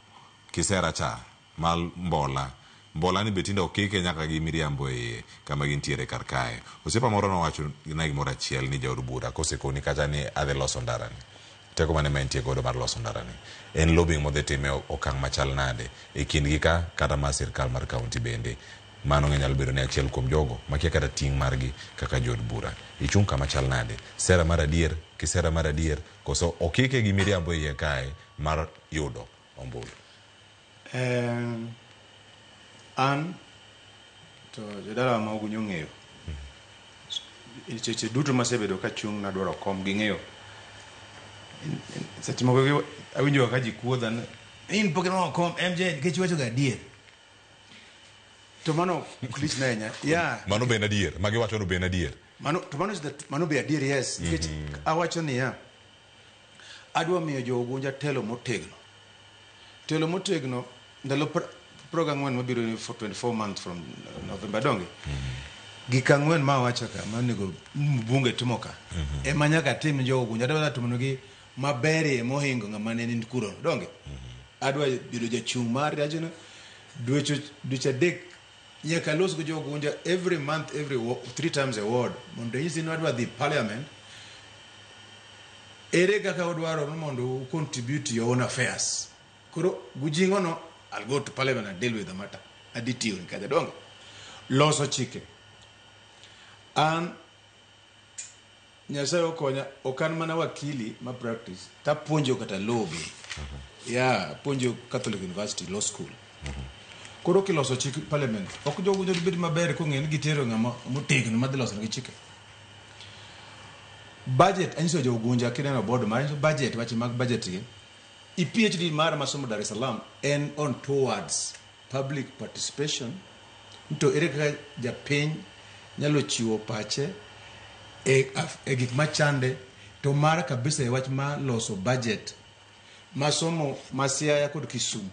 Kisera cha mar mbola, mbola ni be tinde okike nyaka gi miriambo e iye kama gintiere kar kae. Osiepa moro nowacho na gimoro achiel ni jaod bura kosekoni kata ni adhi loso ndara ni, teko mane ma entie godo mar loso ndara ni? En lobbying modhi time okang' machal nade e kindgi ka kata mar sirkal mar kaunti bende? Mano nyalo bedo ni achiel kuom jogo makia kata ting' margi kaka jood bura. Ichung' kama chal nade? Sera mar adier, kisera mar adier, koso okike gi miriambo e iye kae mar yudo ombulu? An to jodalawa ma Ugunja ong'eyo. Seche duto masebedo kachung' nadwaro kom ging'eyo. Seche moko awinjo ka ji kuodha ni in pok inwang'o kom MJ nikech iwacho ga adier. To mano lich na ahinya. Yeah. Mano be en adier. Magi wacho no be en adier. Mano to mano is the mano be adier yes. Nikech awacho niya, adwa miyo jo Ugunja telo motegno. Telo motegno ndalo 44 mabiro ni for 24 months from November donge. Gik ang'wen ma awacho ka ma onego mbunge timo ka ema nyaka tim ne jo Ugunja. Adwa timo negi maberie mohingo ng'ama ne ni kuro donge. Adwa bedo jachung' mar achono dweche 3 nyaka los go jo Ugunja every month, every 3 times a ward mondo nyisi ni adwa dhi parliament. Ere kaka udwaro ni mondo u contribute to your own affairs? Koro gujing'o no, I'll go to parliament and deal with the matter. Adhi tiyo ni kacha donge. Loso chike. An Nyasaye okonya, ok an mana wakili ma practice, tapuonjo kata law be. Yeah, apuonjo Catholic University Law School. Koro kiloso chik parliament, ok jogo bed maber kong'eyo ni gitero ng'ama motegno madhi loso negi chike. Budget, anyiso jo Ugunja kineno board mar anyiso budget, weche mag budget gi. I PhD mara masomo Dar es Salaam en on towards public participation. To ere kaka japiny nyalo chiwo pache e gik machande to mara kabisa e wach mar loso budget masomo ma Siaya kod Kisumu.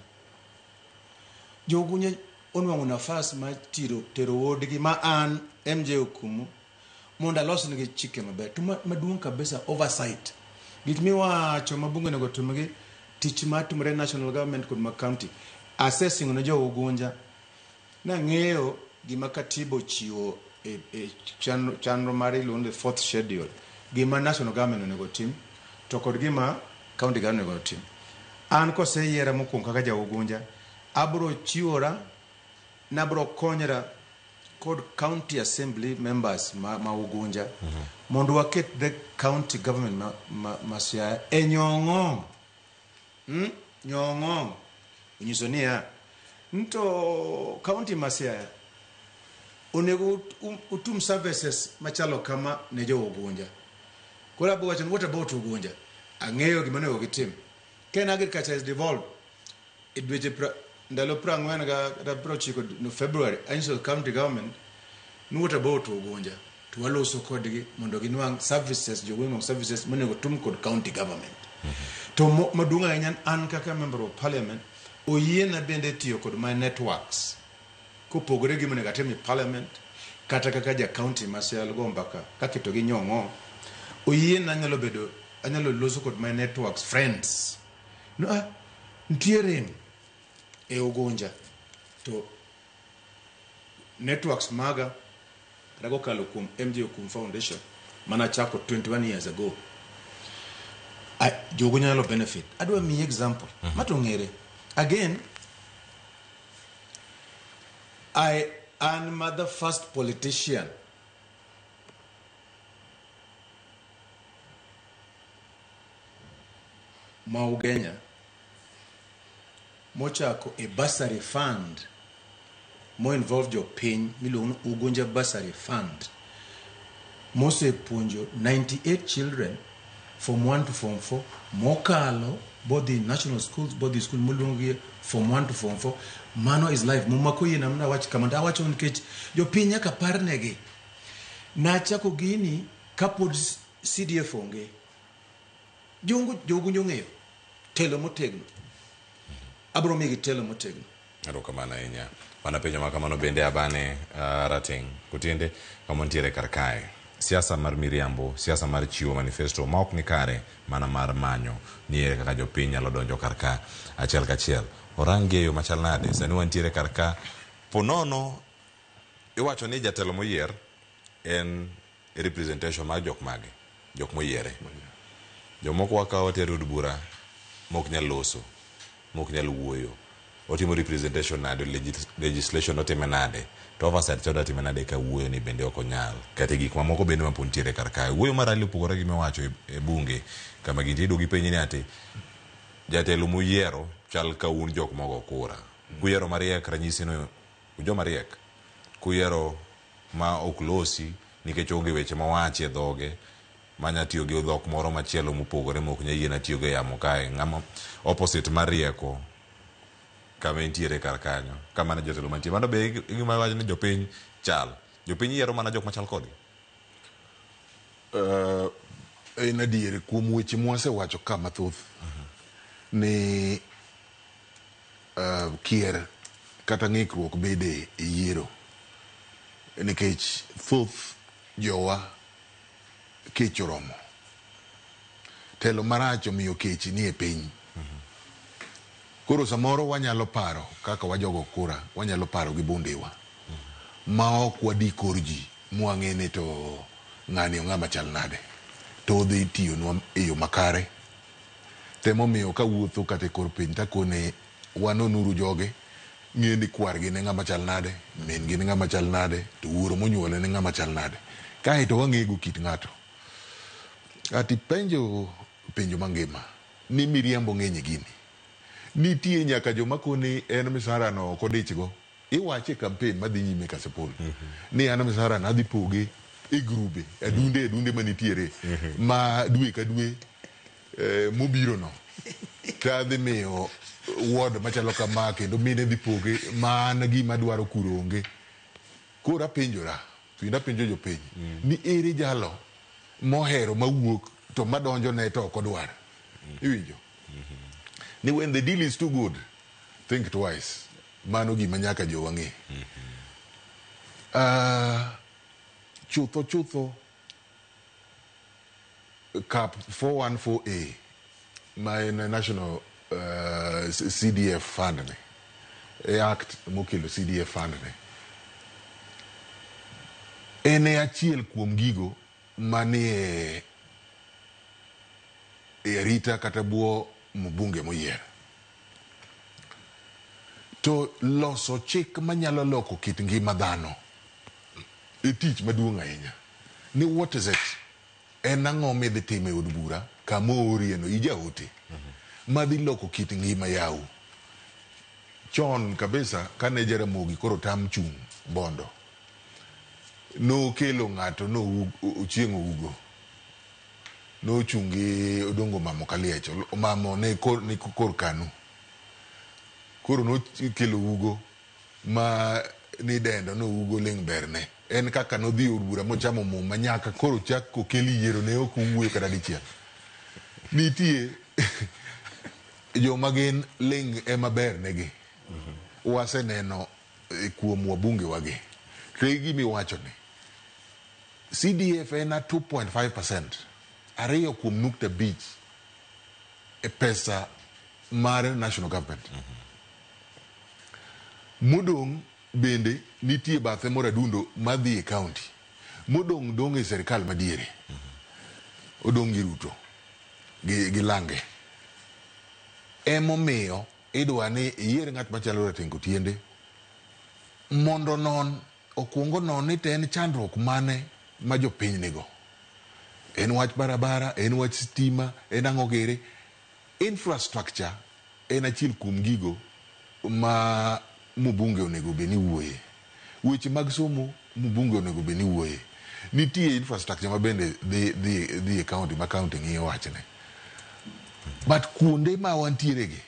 Jo Ugunja onwang'o nafas mar tero wuodgi ma an MJ Okumu mondo alos negi chike maber. To maduong' kabisa oversight. Gik miwacho ma bunge onego timgi, tich matimore national government kod ma county. Asesingo ne jo Ugunja nang'eyo gima katiba ochiwo e chenro mar iluongo ni fourth schedule, gima national government onego tim to kod gima county government onego tim. An koseyiera mokwongo kaka ja Ugunja, abro chiwora nabro konyra kod county assembly members ma Ugunja mondo waket the county government ma Siaya e nyong'ong. Nyong'ong. Onyiso niya, nto county ma Siaya onego utum services machalo kama ne jo Ugunja. Koro abo wacho ni what about Ugunja? Ang'eyo gima onego gitim. Ken agriculture is devolved e dweche ndalo 40 ga kata 90 no February anyiso county government ni what about Ugunja? To waloso kodgi mondo ginwang' services, jogweng' services monego tum kod county government. To maduong' ahinya an kaka member of parliament oyiena bende tiyo kod my networks kopogore gi monego atim e parliament kata kaka ja county ma Siaya go mbaka kaketo gi nyong'o oyiena anyalo bedo anyalo loso kod my networks friends no nitie rem e Ugunja to networks maga kata kokalo kuom MJ Okumu Foundation mana chako 21 years ago jogo nyalo benefit. Adwa miyi example ma to ng'ere again. I am the first politician ma Ugenya mochako a bursary fund mo involve jopiny miluongo ni Ugunja Bursary Fund mosepuonjo 98 children form 1 to form 4 mokalo both in national schools, both in school moluongi form 1 to form 4. Mano is life. Muma koyie na mana wach kama to awacho nikech jopiny nyaka parnegi. Nachako gini kapod CDF onge. Jogunjo ong'eyo telo motegno. Abro migi telo motegno. Erokamano ahinya. Mana penjo ma kamano bende abane Rateng' Kotiende kama ntiere kar kae. Siasa mar miriambo, siasa mar chiwo manifesto ma ok ni kare mana mar manyo ni ere kaka jopiny nyalo donjo kar ka achiel kachiel. Orang gi e yo machal nade? Sani wantiere kar ka ponono iwacho ni jatelo moyier en representation mar jok mage, jok moyiere. Jomoko wakawo watero e od bura mok nyal loso, mok nyal wuoyo. Otimo representation nade, legislation otime nade, to oversight cha odwa time nade ka wuoyo ni bende ok onyal. Kata gik mamoko bende mapod nitiere kar kae. Wuoyo mar rally opogore gi miwacho e bunge kama gintie iduogo ipenji ni ati jatelo muyiero chal ka un jok mogo kura. Kuyiero mariek ranyisi ni ujoma riek. Kuyiero ma ok losi nikech onge weche mowachi e dhoge manya tiyo gi dhok moro machielo mopogore mok nyal yiena tiyogo e yamo kae. Ng'ama opposite mar rieko kama entiere kar kanyo kama ne jotelo mantie. Mano be e gima wacho ni jopiny chal. Jopiny yiero mana jok machal kodgi. En adier kuom weche mwasewacho ka mathoth ni kier kata ng'ikruok bede e yiero nikech thoth jowa kech oromo. Telo marach omiyo kech nie piny. Koro samoro wanyalo paro kaka wajogo kura, wanyalo paro gi bundewa ma ok wadi kor ji mwang'e ni to ng'ani ong'ama chal nade to odhi tiyonwa e yo makare. Temomiyo kawuotho kata e kor piny takone wanonuru joge, ng'e ni kwargi ne ng'ama chal nade, min gi ne ng'ama chal nade, to wuoro monyuole ne ng'ama chal nade. Kae to wang'ego kit ng'ato. Ati penjo penjo mangima ni miriambo ng'eny e gini. Nitie nyaka joma koni en misara no ok odichgo. Iwache e campaign madhi nyime Kasipul ni an misara na adhi poge e grube, adunde adunde manitiere ma dwe ka dwe mobiro no to adhi miyo ward machalo kama kendo mine dhi poge ma an gima dwaro kuro onge. Koro apenjora kendo apenjo jopiny ni ere jalo mohero mawuok to madonjo ne to ok odwar. Iwinjo? Ni when the deal is too good, think twice. Mano gima nyaka jowa ng'e. Chutho chutho cap 414A ma en National CDF Fund ni, e act mokelo CDF Fund ni, en e achiel kuom gigo manie e arita kata bwo mbunge moyier. To loso chik manyalo loko kit ngima dhano e tich maduong' ahinya. Ni what is it? En ang'o midhi timo e od bura kama oorie no ijaote madhi loko kit ngima yau. Chon kabisa kane Jaramogi koro tam chung' Bondo, nokelo ng'ato no Ochieng' Ougo. Nochung' gi Odongo Mamo Kaliech. Mamo ne kor, ni kor Kanu. Koro nokelo Ugo ma nidendo no Ugo ling' berne. En kaka nodhi e od bura mochamo muma nyaka koro chak okel yiero ne ok owuoyo kata dichiel. Nitie joma gin ling' ema ber negi. Waseneno kuom wabunge wagi. To e gima iwacho ni CDF en a 2.5%, ariyo kuom nukta abich e pesa mar national government. Modong' bende nitie bathe moro adundo madhi e county. Modong' dong' e sirikal madiere. Odong' gi Ruto gi Lange. Emomiyo idwa ni iyier ng'at machalo Rateng' Otiende mondo non okuong onon ni to en chandruok mane ma jopiny nigo. En wach barabara, en wach stima, en ang'o gere. Infrastructure en achiel kuom gigo ma mbunge onego bed ni wuoye, weche mag somo mbunge onego bed ni wuoye. Nitie infrastructure ma bende dhi e county ma county ng'iyo wachne. But kuonde ma wantiere gi,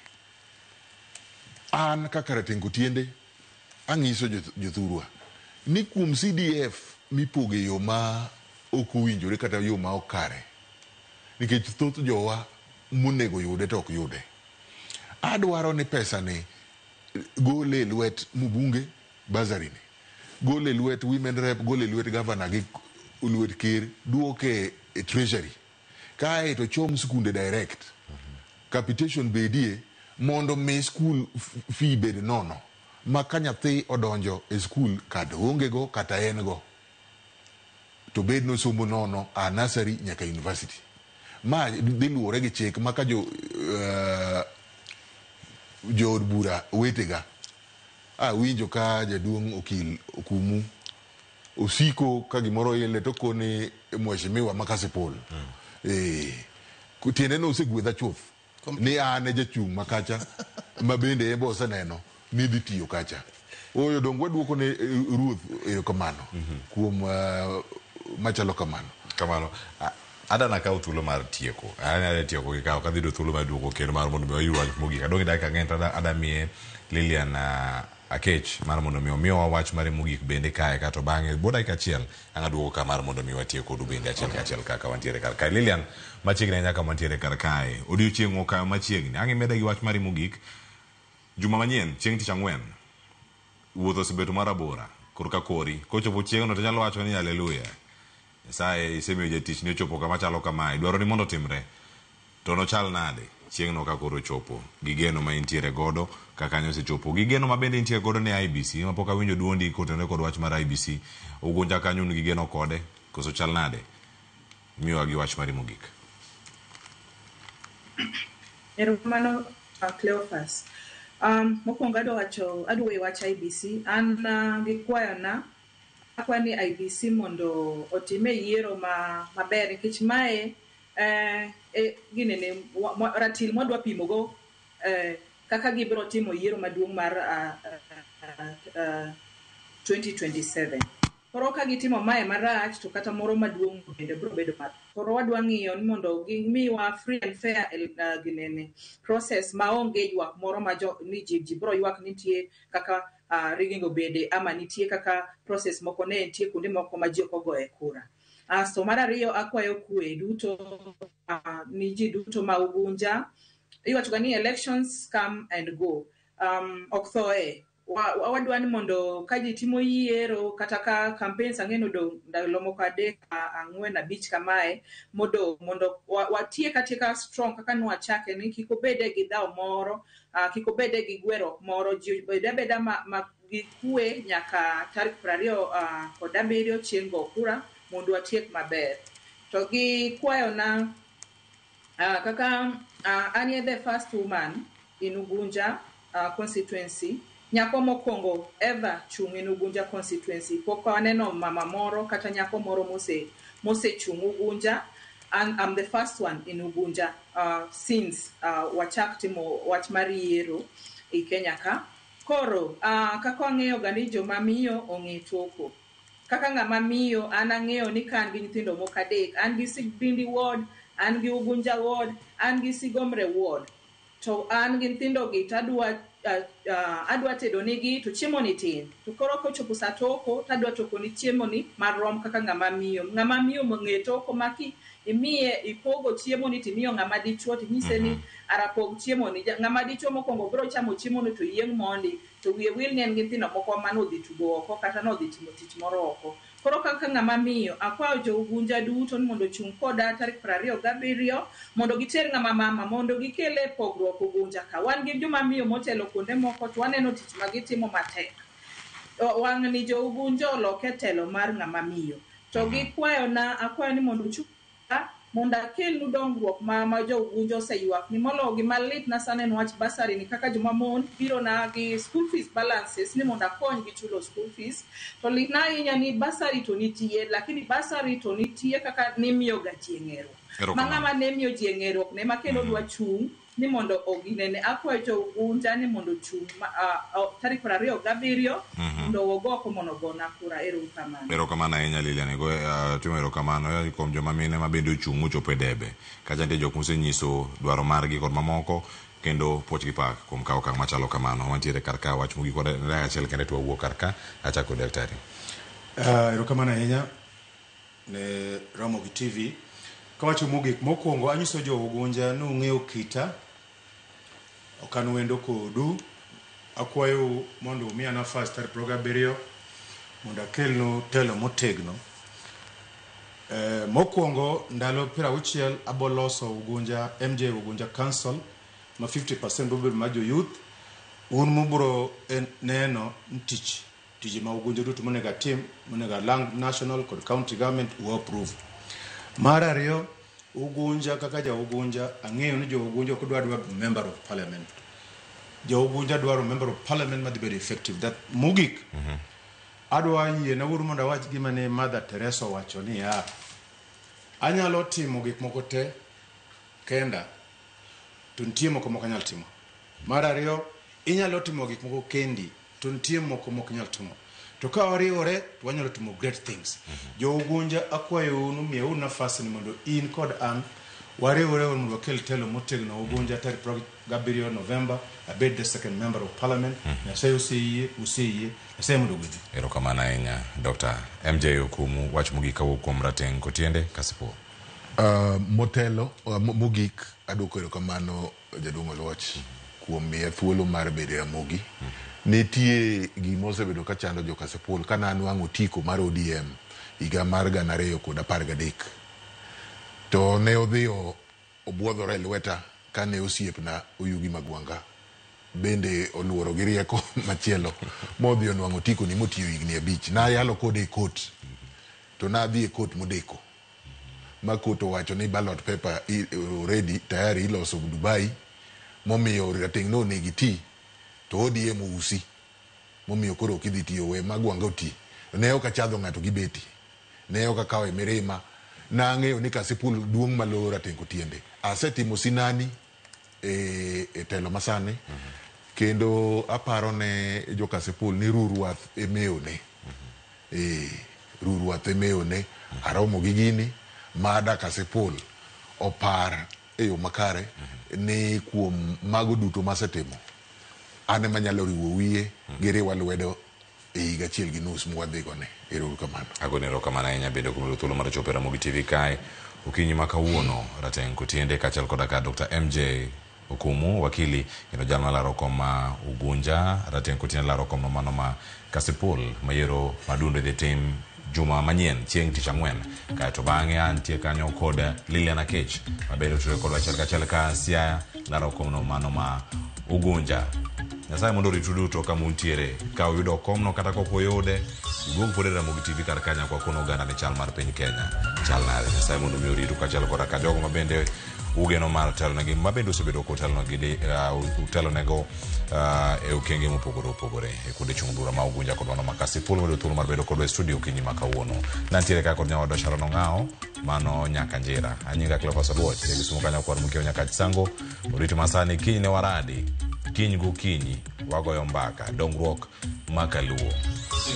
an kaka Rateng' Kotiende ang'iso jothurwa ni kuom CDF mipogo e yo ma ok owinjore kata yo ma ok kare, nikech thoth jowa monego yude to ok yude. Adwaro ni pesa ni gole e lwet mbunge bursary ni, gole e lwet women rep, gole e lwet governor gi lwet ker, duoke e treasury. Kae to chom skunde direct. Capitation bedie mondo mi school fee bed nono. Ma ka nyathi odonjo e skul kata oonge go kata en go, to bed nosomo nono a nursery nyaka university. Ma dhi luwore gi chik ma ka jood bura wetega awinjo ka jaduong' okil Okumu osiko ka gimoro ile to koni mheshimiwa ma Kasipul. Tiende no osegwedha chuth ni an e jachung' ma kacha ma bende en be oseneno ni dhi tiyo kacha. Oyo dong waduoko ne ruoth erokamano kuom machalo kamano. Kamano. Adana kawo thuolo mar tieko. Anyalo tieko gi kawo kadhi yudo thuolo mar duoko kendo mar mondo mi wayud wach mogik. Adong' gi dakika ang'wen to ada miye Lilian Akech mar mondo mi omiwa wach mare mogik bende kae kato bang'e bo dakika achiel ang' aduogo ka mar mondo mi watiek kodu bende achiel kachiel kaka wantiere kar kae. Lilian, machiegni ahinya kama wantiere kar kae. Odiochieng' okayo machiegni. Ang' imeda gi wach mari mogik. Juma manyien, chieng' tich ang'wen, wuoth osebedo marabora korka kori. Kochopo chieng'no to inyalo wacho ni haleluya. Nyasaye isemiyo jatichni ochopo kama chalo kamae. Dwaro ni mondo otimre. To nochal nade chieng'no ka koro ochopo? Gi geno ma intiere godo ka kanyo osechopo. Gi geno ma bende intiere godo ne IEBC, ma pok awinjo duondi kotenore kod wach mar IEBC. Ugunja kanyo un gi geno kode, koso chal nade? Miwa gi wach mari mogik. Erokamano Cleophas. Mokwongo adwa wacho, adwa weyo wach IEBC. An gi kwayona, akwa ni IEBC mondo otime yiero maber nikech mae ginene ratil mwadwa pimogo kaka gibiro timo yiero maduong' mar 2027. Koro ka gitimo mae marach to kata moro maduong' bende biro bedo marach. Koro wadwa ng'iyo ni mondo gimiwa free and fair ginene process maonge ywak moro ma ni ji biro ywak nitie kaka rigging obede ama nitie kaka process moko ne nitie kuonde moko ma ji ok ogoye kura. Asto mar ariyo akwayo kwe duto ni ji duto ma Ugunja. Iwacho ga ni elections come and go. Ok thoe. Wadwa ni mondo ka ji timo yiero kata ka campaigns ang'e odong' ndalo moko 3, 4, 5 kamae modong' mondo watiek atieka strong kaka nwachake ni kik obede gi dhaw moro, kik obede gi gweruok moro, ji obed abeda ma gi kwe nyaka tarik 27 chieng' go kura mondo watiek maber. To gi kwayona kaka an e the first woman in Ugunja constituency, nyako mokwongo ever chung' in Ugunja constituency. Pok aneno mama moro kata nyako moro mosechung' Ugunja. And I'm the first one in Ugunja since wachak timo wach mar yiero e Kenya ka. Koro kaka wang'eyo ga ni joma miyo ong'e toko. Kaka ng'ama miyo an ang'eyo ni ka an gi nyithindo moko 3, an gi Sibindi ward, an gi Ugunja ward, an gi Sigomre ward. To an gi nyithindo gi to adwa tedo nigi to chiemo ni tin. To koro kochopo sa toko to adwa toko ni chiemo ni marom kaka ng'ama miyo. Ng'ama miyo mong'e toko ma ki imiye ipogo chiemo ni timiyo ng'ama dichuo tinyise ni arapog chiemo ni. Ng'ama dichuo mokwongo biro chamo chiemo ni to yieng' mondi to wiye wil ni en gi nyithindo moko mane odhi tugo oko kata nodhi timo tich moro oko. Koro kaka ng'ama miyo, akwayo jo Ugunja duto ni mondo ochung' koda tarik 27 mondo giter ng'ama mama mondo gikele pogruok Ugunja ka. Wan gi joma miyo motelo kuonde moko to waneno tich ma gitimo matek. Wang' ni jo Ugunja oloke telo mar ng'ama miyo. To gikwayona, akwayo ni mondo ochung' mondo akelnu dongruok ma jo Ugunja oseywak ni moloyo gima lit na sani en wach bursary ni kaka joma mon biro na gi school fees balances ni mondo akony gi chulo school fees. To litna ahinya ni bursary to nitie, lakini bursary to nitie kaka nimiyo ga ji e ng'eruok. Ma ng'ama ne miyo ji e ng'eruok ne ma kendo dwa chung' ni mondo oginene akwayo jo Ugunja ni mondo ochung' tarik 27 mondo owuog oko mondo ogona kura. Erokamano. Erokamano ahinya Lilian, timo erokamano kuom joma mine ma bende ochung' mochopo e debe. Kacha nitie jok mosenyiso dwaro margi kod mamoko kendo puoch gi pak kuom kawo okang' machalo kamano. Wantiere kar ka wach mogik dakika achiel kende to wawuok kar ka. Achako daktari. Erokamano ahinya ne Ramogi TV. Kawacho mogik, mokwongo anyiso jo Ugunja ni ung'eyo kita, ok an wendo kodu. Akwayou mondo umiya nafas tarik 27 mondo akelnu telo motegno. Mokwongo ndalo 60 abo loso Ugunja, MJ Ugunja Council ma 50% biro bedo mar jo youth. Un mubiro neno ni tich tije ma Ugunja duto monego atim, monego alang national kod county government u approve. Mar ariyo, Ugunja kaka ja Ugunja, ang'eyo ni jo Ugunja ok dwa member of parliament. Jo Ugunja dwaro member of parliament madhi bedo effective. That mogik, adwa yiena uru mondo awach gima ne Mother Teresa owacho niya, anyalo timo gik moko te kenda, to nitie moko mok anyal timo. Mar ariyo, inyalo timo gik moko kendi, to nitie moko mok nyal timo. To ka wariwore, to wanyalo timo great things. Jo Ugunja akwayou ni miyauru nafas ni mondo in kod an wariwore mondo wakel telo motegno Ugunja tarik 27 November, abed the second member of parliament. Nyasaye oseyie, useyie, Nyasaye mondo ogwedhu. Erokamano ahinya Dr. MJ Okumu, wach mogik kawuok kuom Rateng' Kotiende Kasipul. Motelo mogik adwoko erokamano jaduong' Oluoch kuom miya thuolo mar bedo e Ramogi. Nitie gima osebedo ka chando jo Kasipul ka nanwang'o otiko mar ODM higa mar 2013 to ne odhi obuodhore e lweta kane osiepna Oyugi Magwanga bende oluoro gi rieko machielo modhi onwang'o otiko ni motiyo higni 5. Nayalo kode e court to nadhi e court modeko ma court owacho ni ballot paper already tayari iloso Dubai momiyo Rateng' no onego iti to ODM ousi momiyo koro ok idhi tiyo we Magwanga oti. Ne ok achadho ng'ato gi beti, ne ok akawo e mirima, nang'eyo ni Kasipul duong' maloyo Rateng' Kotiende. Asetimo sinani e telo masani kendo aparo ne jo Kasipul ni Rurwath e mewone. Rurwath e mewone, aromo gi gini mada Kasipul opar e yo makare ni kuom mago duto masetimo an ema anyalo riwo wiye gi riwa lwedo e higa 1.5 mwadhigone. Erokamano. Agoni erokamano ahinya bende kuom yudo thuolo mar chopo e Ramogi TV kae okinyi ma kawuono. Rateng' Kotiende kaachiel koda ka Dr. MJ Okumu, wakili kendo jal malaro kom ma Ugunja. Rateng' Kotiende laro kom no mano ma Kasipul ma yiero madundo idhi tim juma manyien chieng' tich ang'wen. Kaeto bang'e antie kanyo kod Lilian Akech mabende otudore kodwa achiel kachiel ka Siaya laro kom no mano ma Ugunja. Nyasaye mondo oritu duto kama untiere. Ka uyudo komno kata kok uyude, uduog pod e Ramogi TV kar ka nyaka wakono oganda ni chal mar piny Kenya chal nade. Nyasaye mondo mi oritu kaachiel koda ka jogo mabende ugeno mar telonegi mabende osebedo kotelonegi utelonego e okenge mopogore opogore e kuonde chung' bura ma Ugunja kod mano ma Kasipul mondo thuolo mar bedo kodwa e studio okinyi ma kawuono. Nantiere ka kod nyawadwa Sharon Ong'awo mano nyaka Njira. Anyinga Cleophas Oluoch, ja Kisumu kanyo kwar mokiewo nyaka Chisango. Orito masani kiny ne waradi, kiny gokinyi wagoyo mbaka dongruok ma kaluo.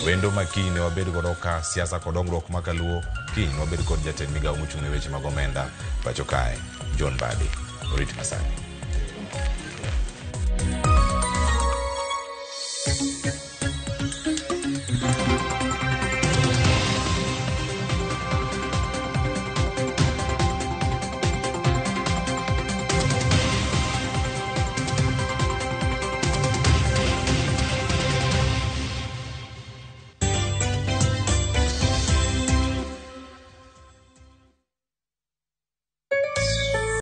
Wendo ma kiny ne wabed godo ka siasa kod dongruok ma kaluo, kiny ne wabed kod jatend migawo mochung' ne weche mag omenda pacho kae, John Mbadi. Orit masani.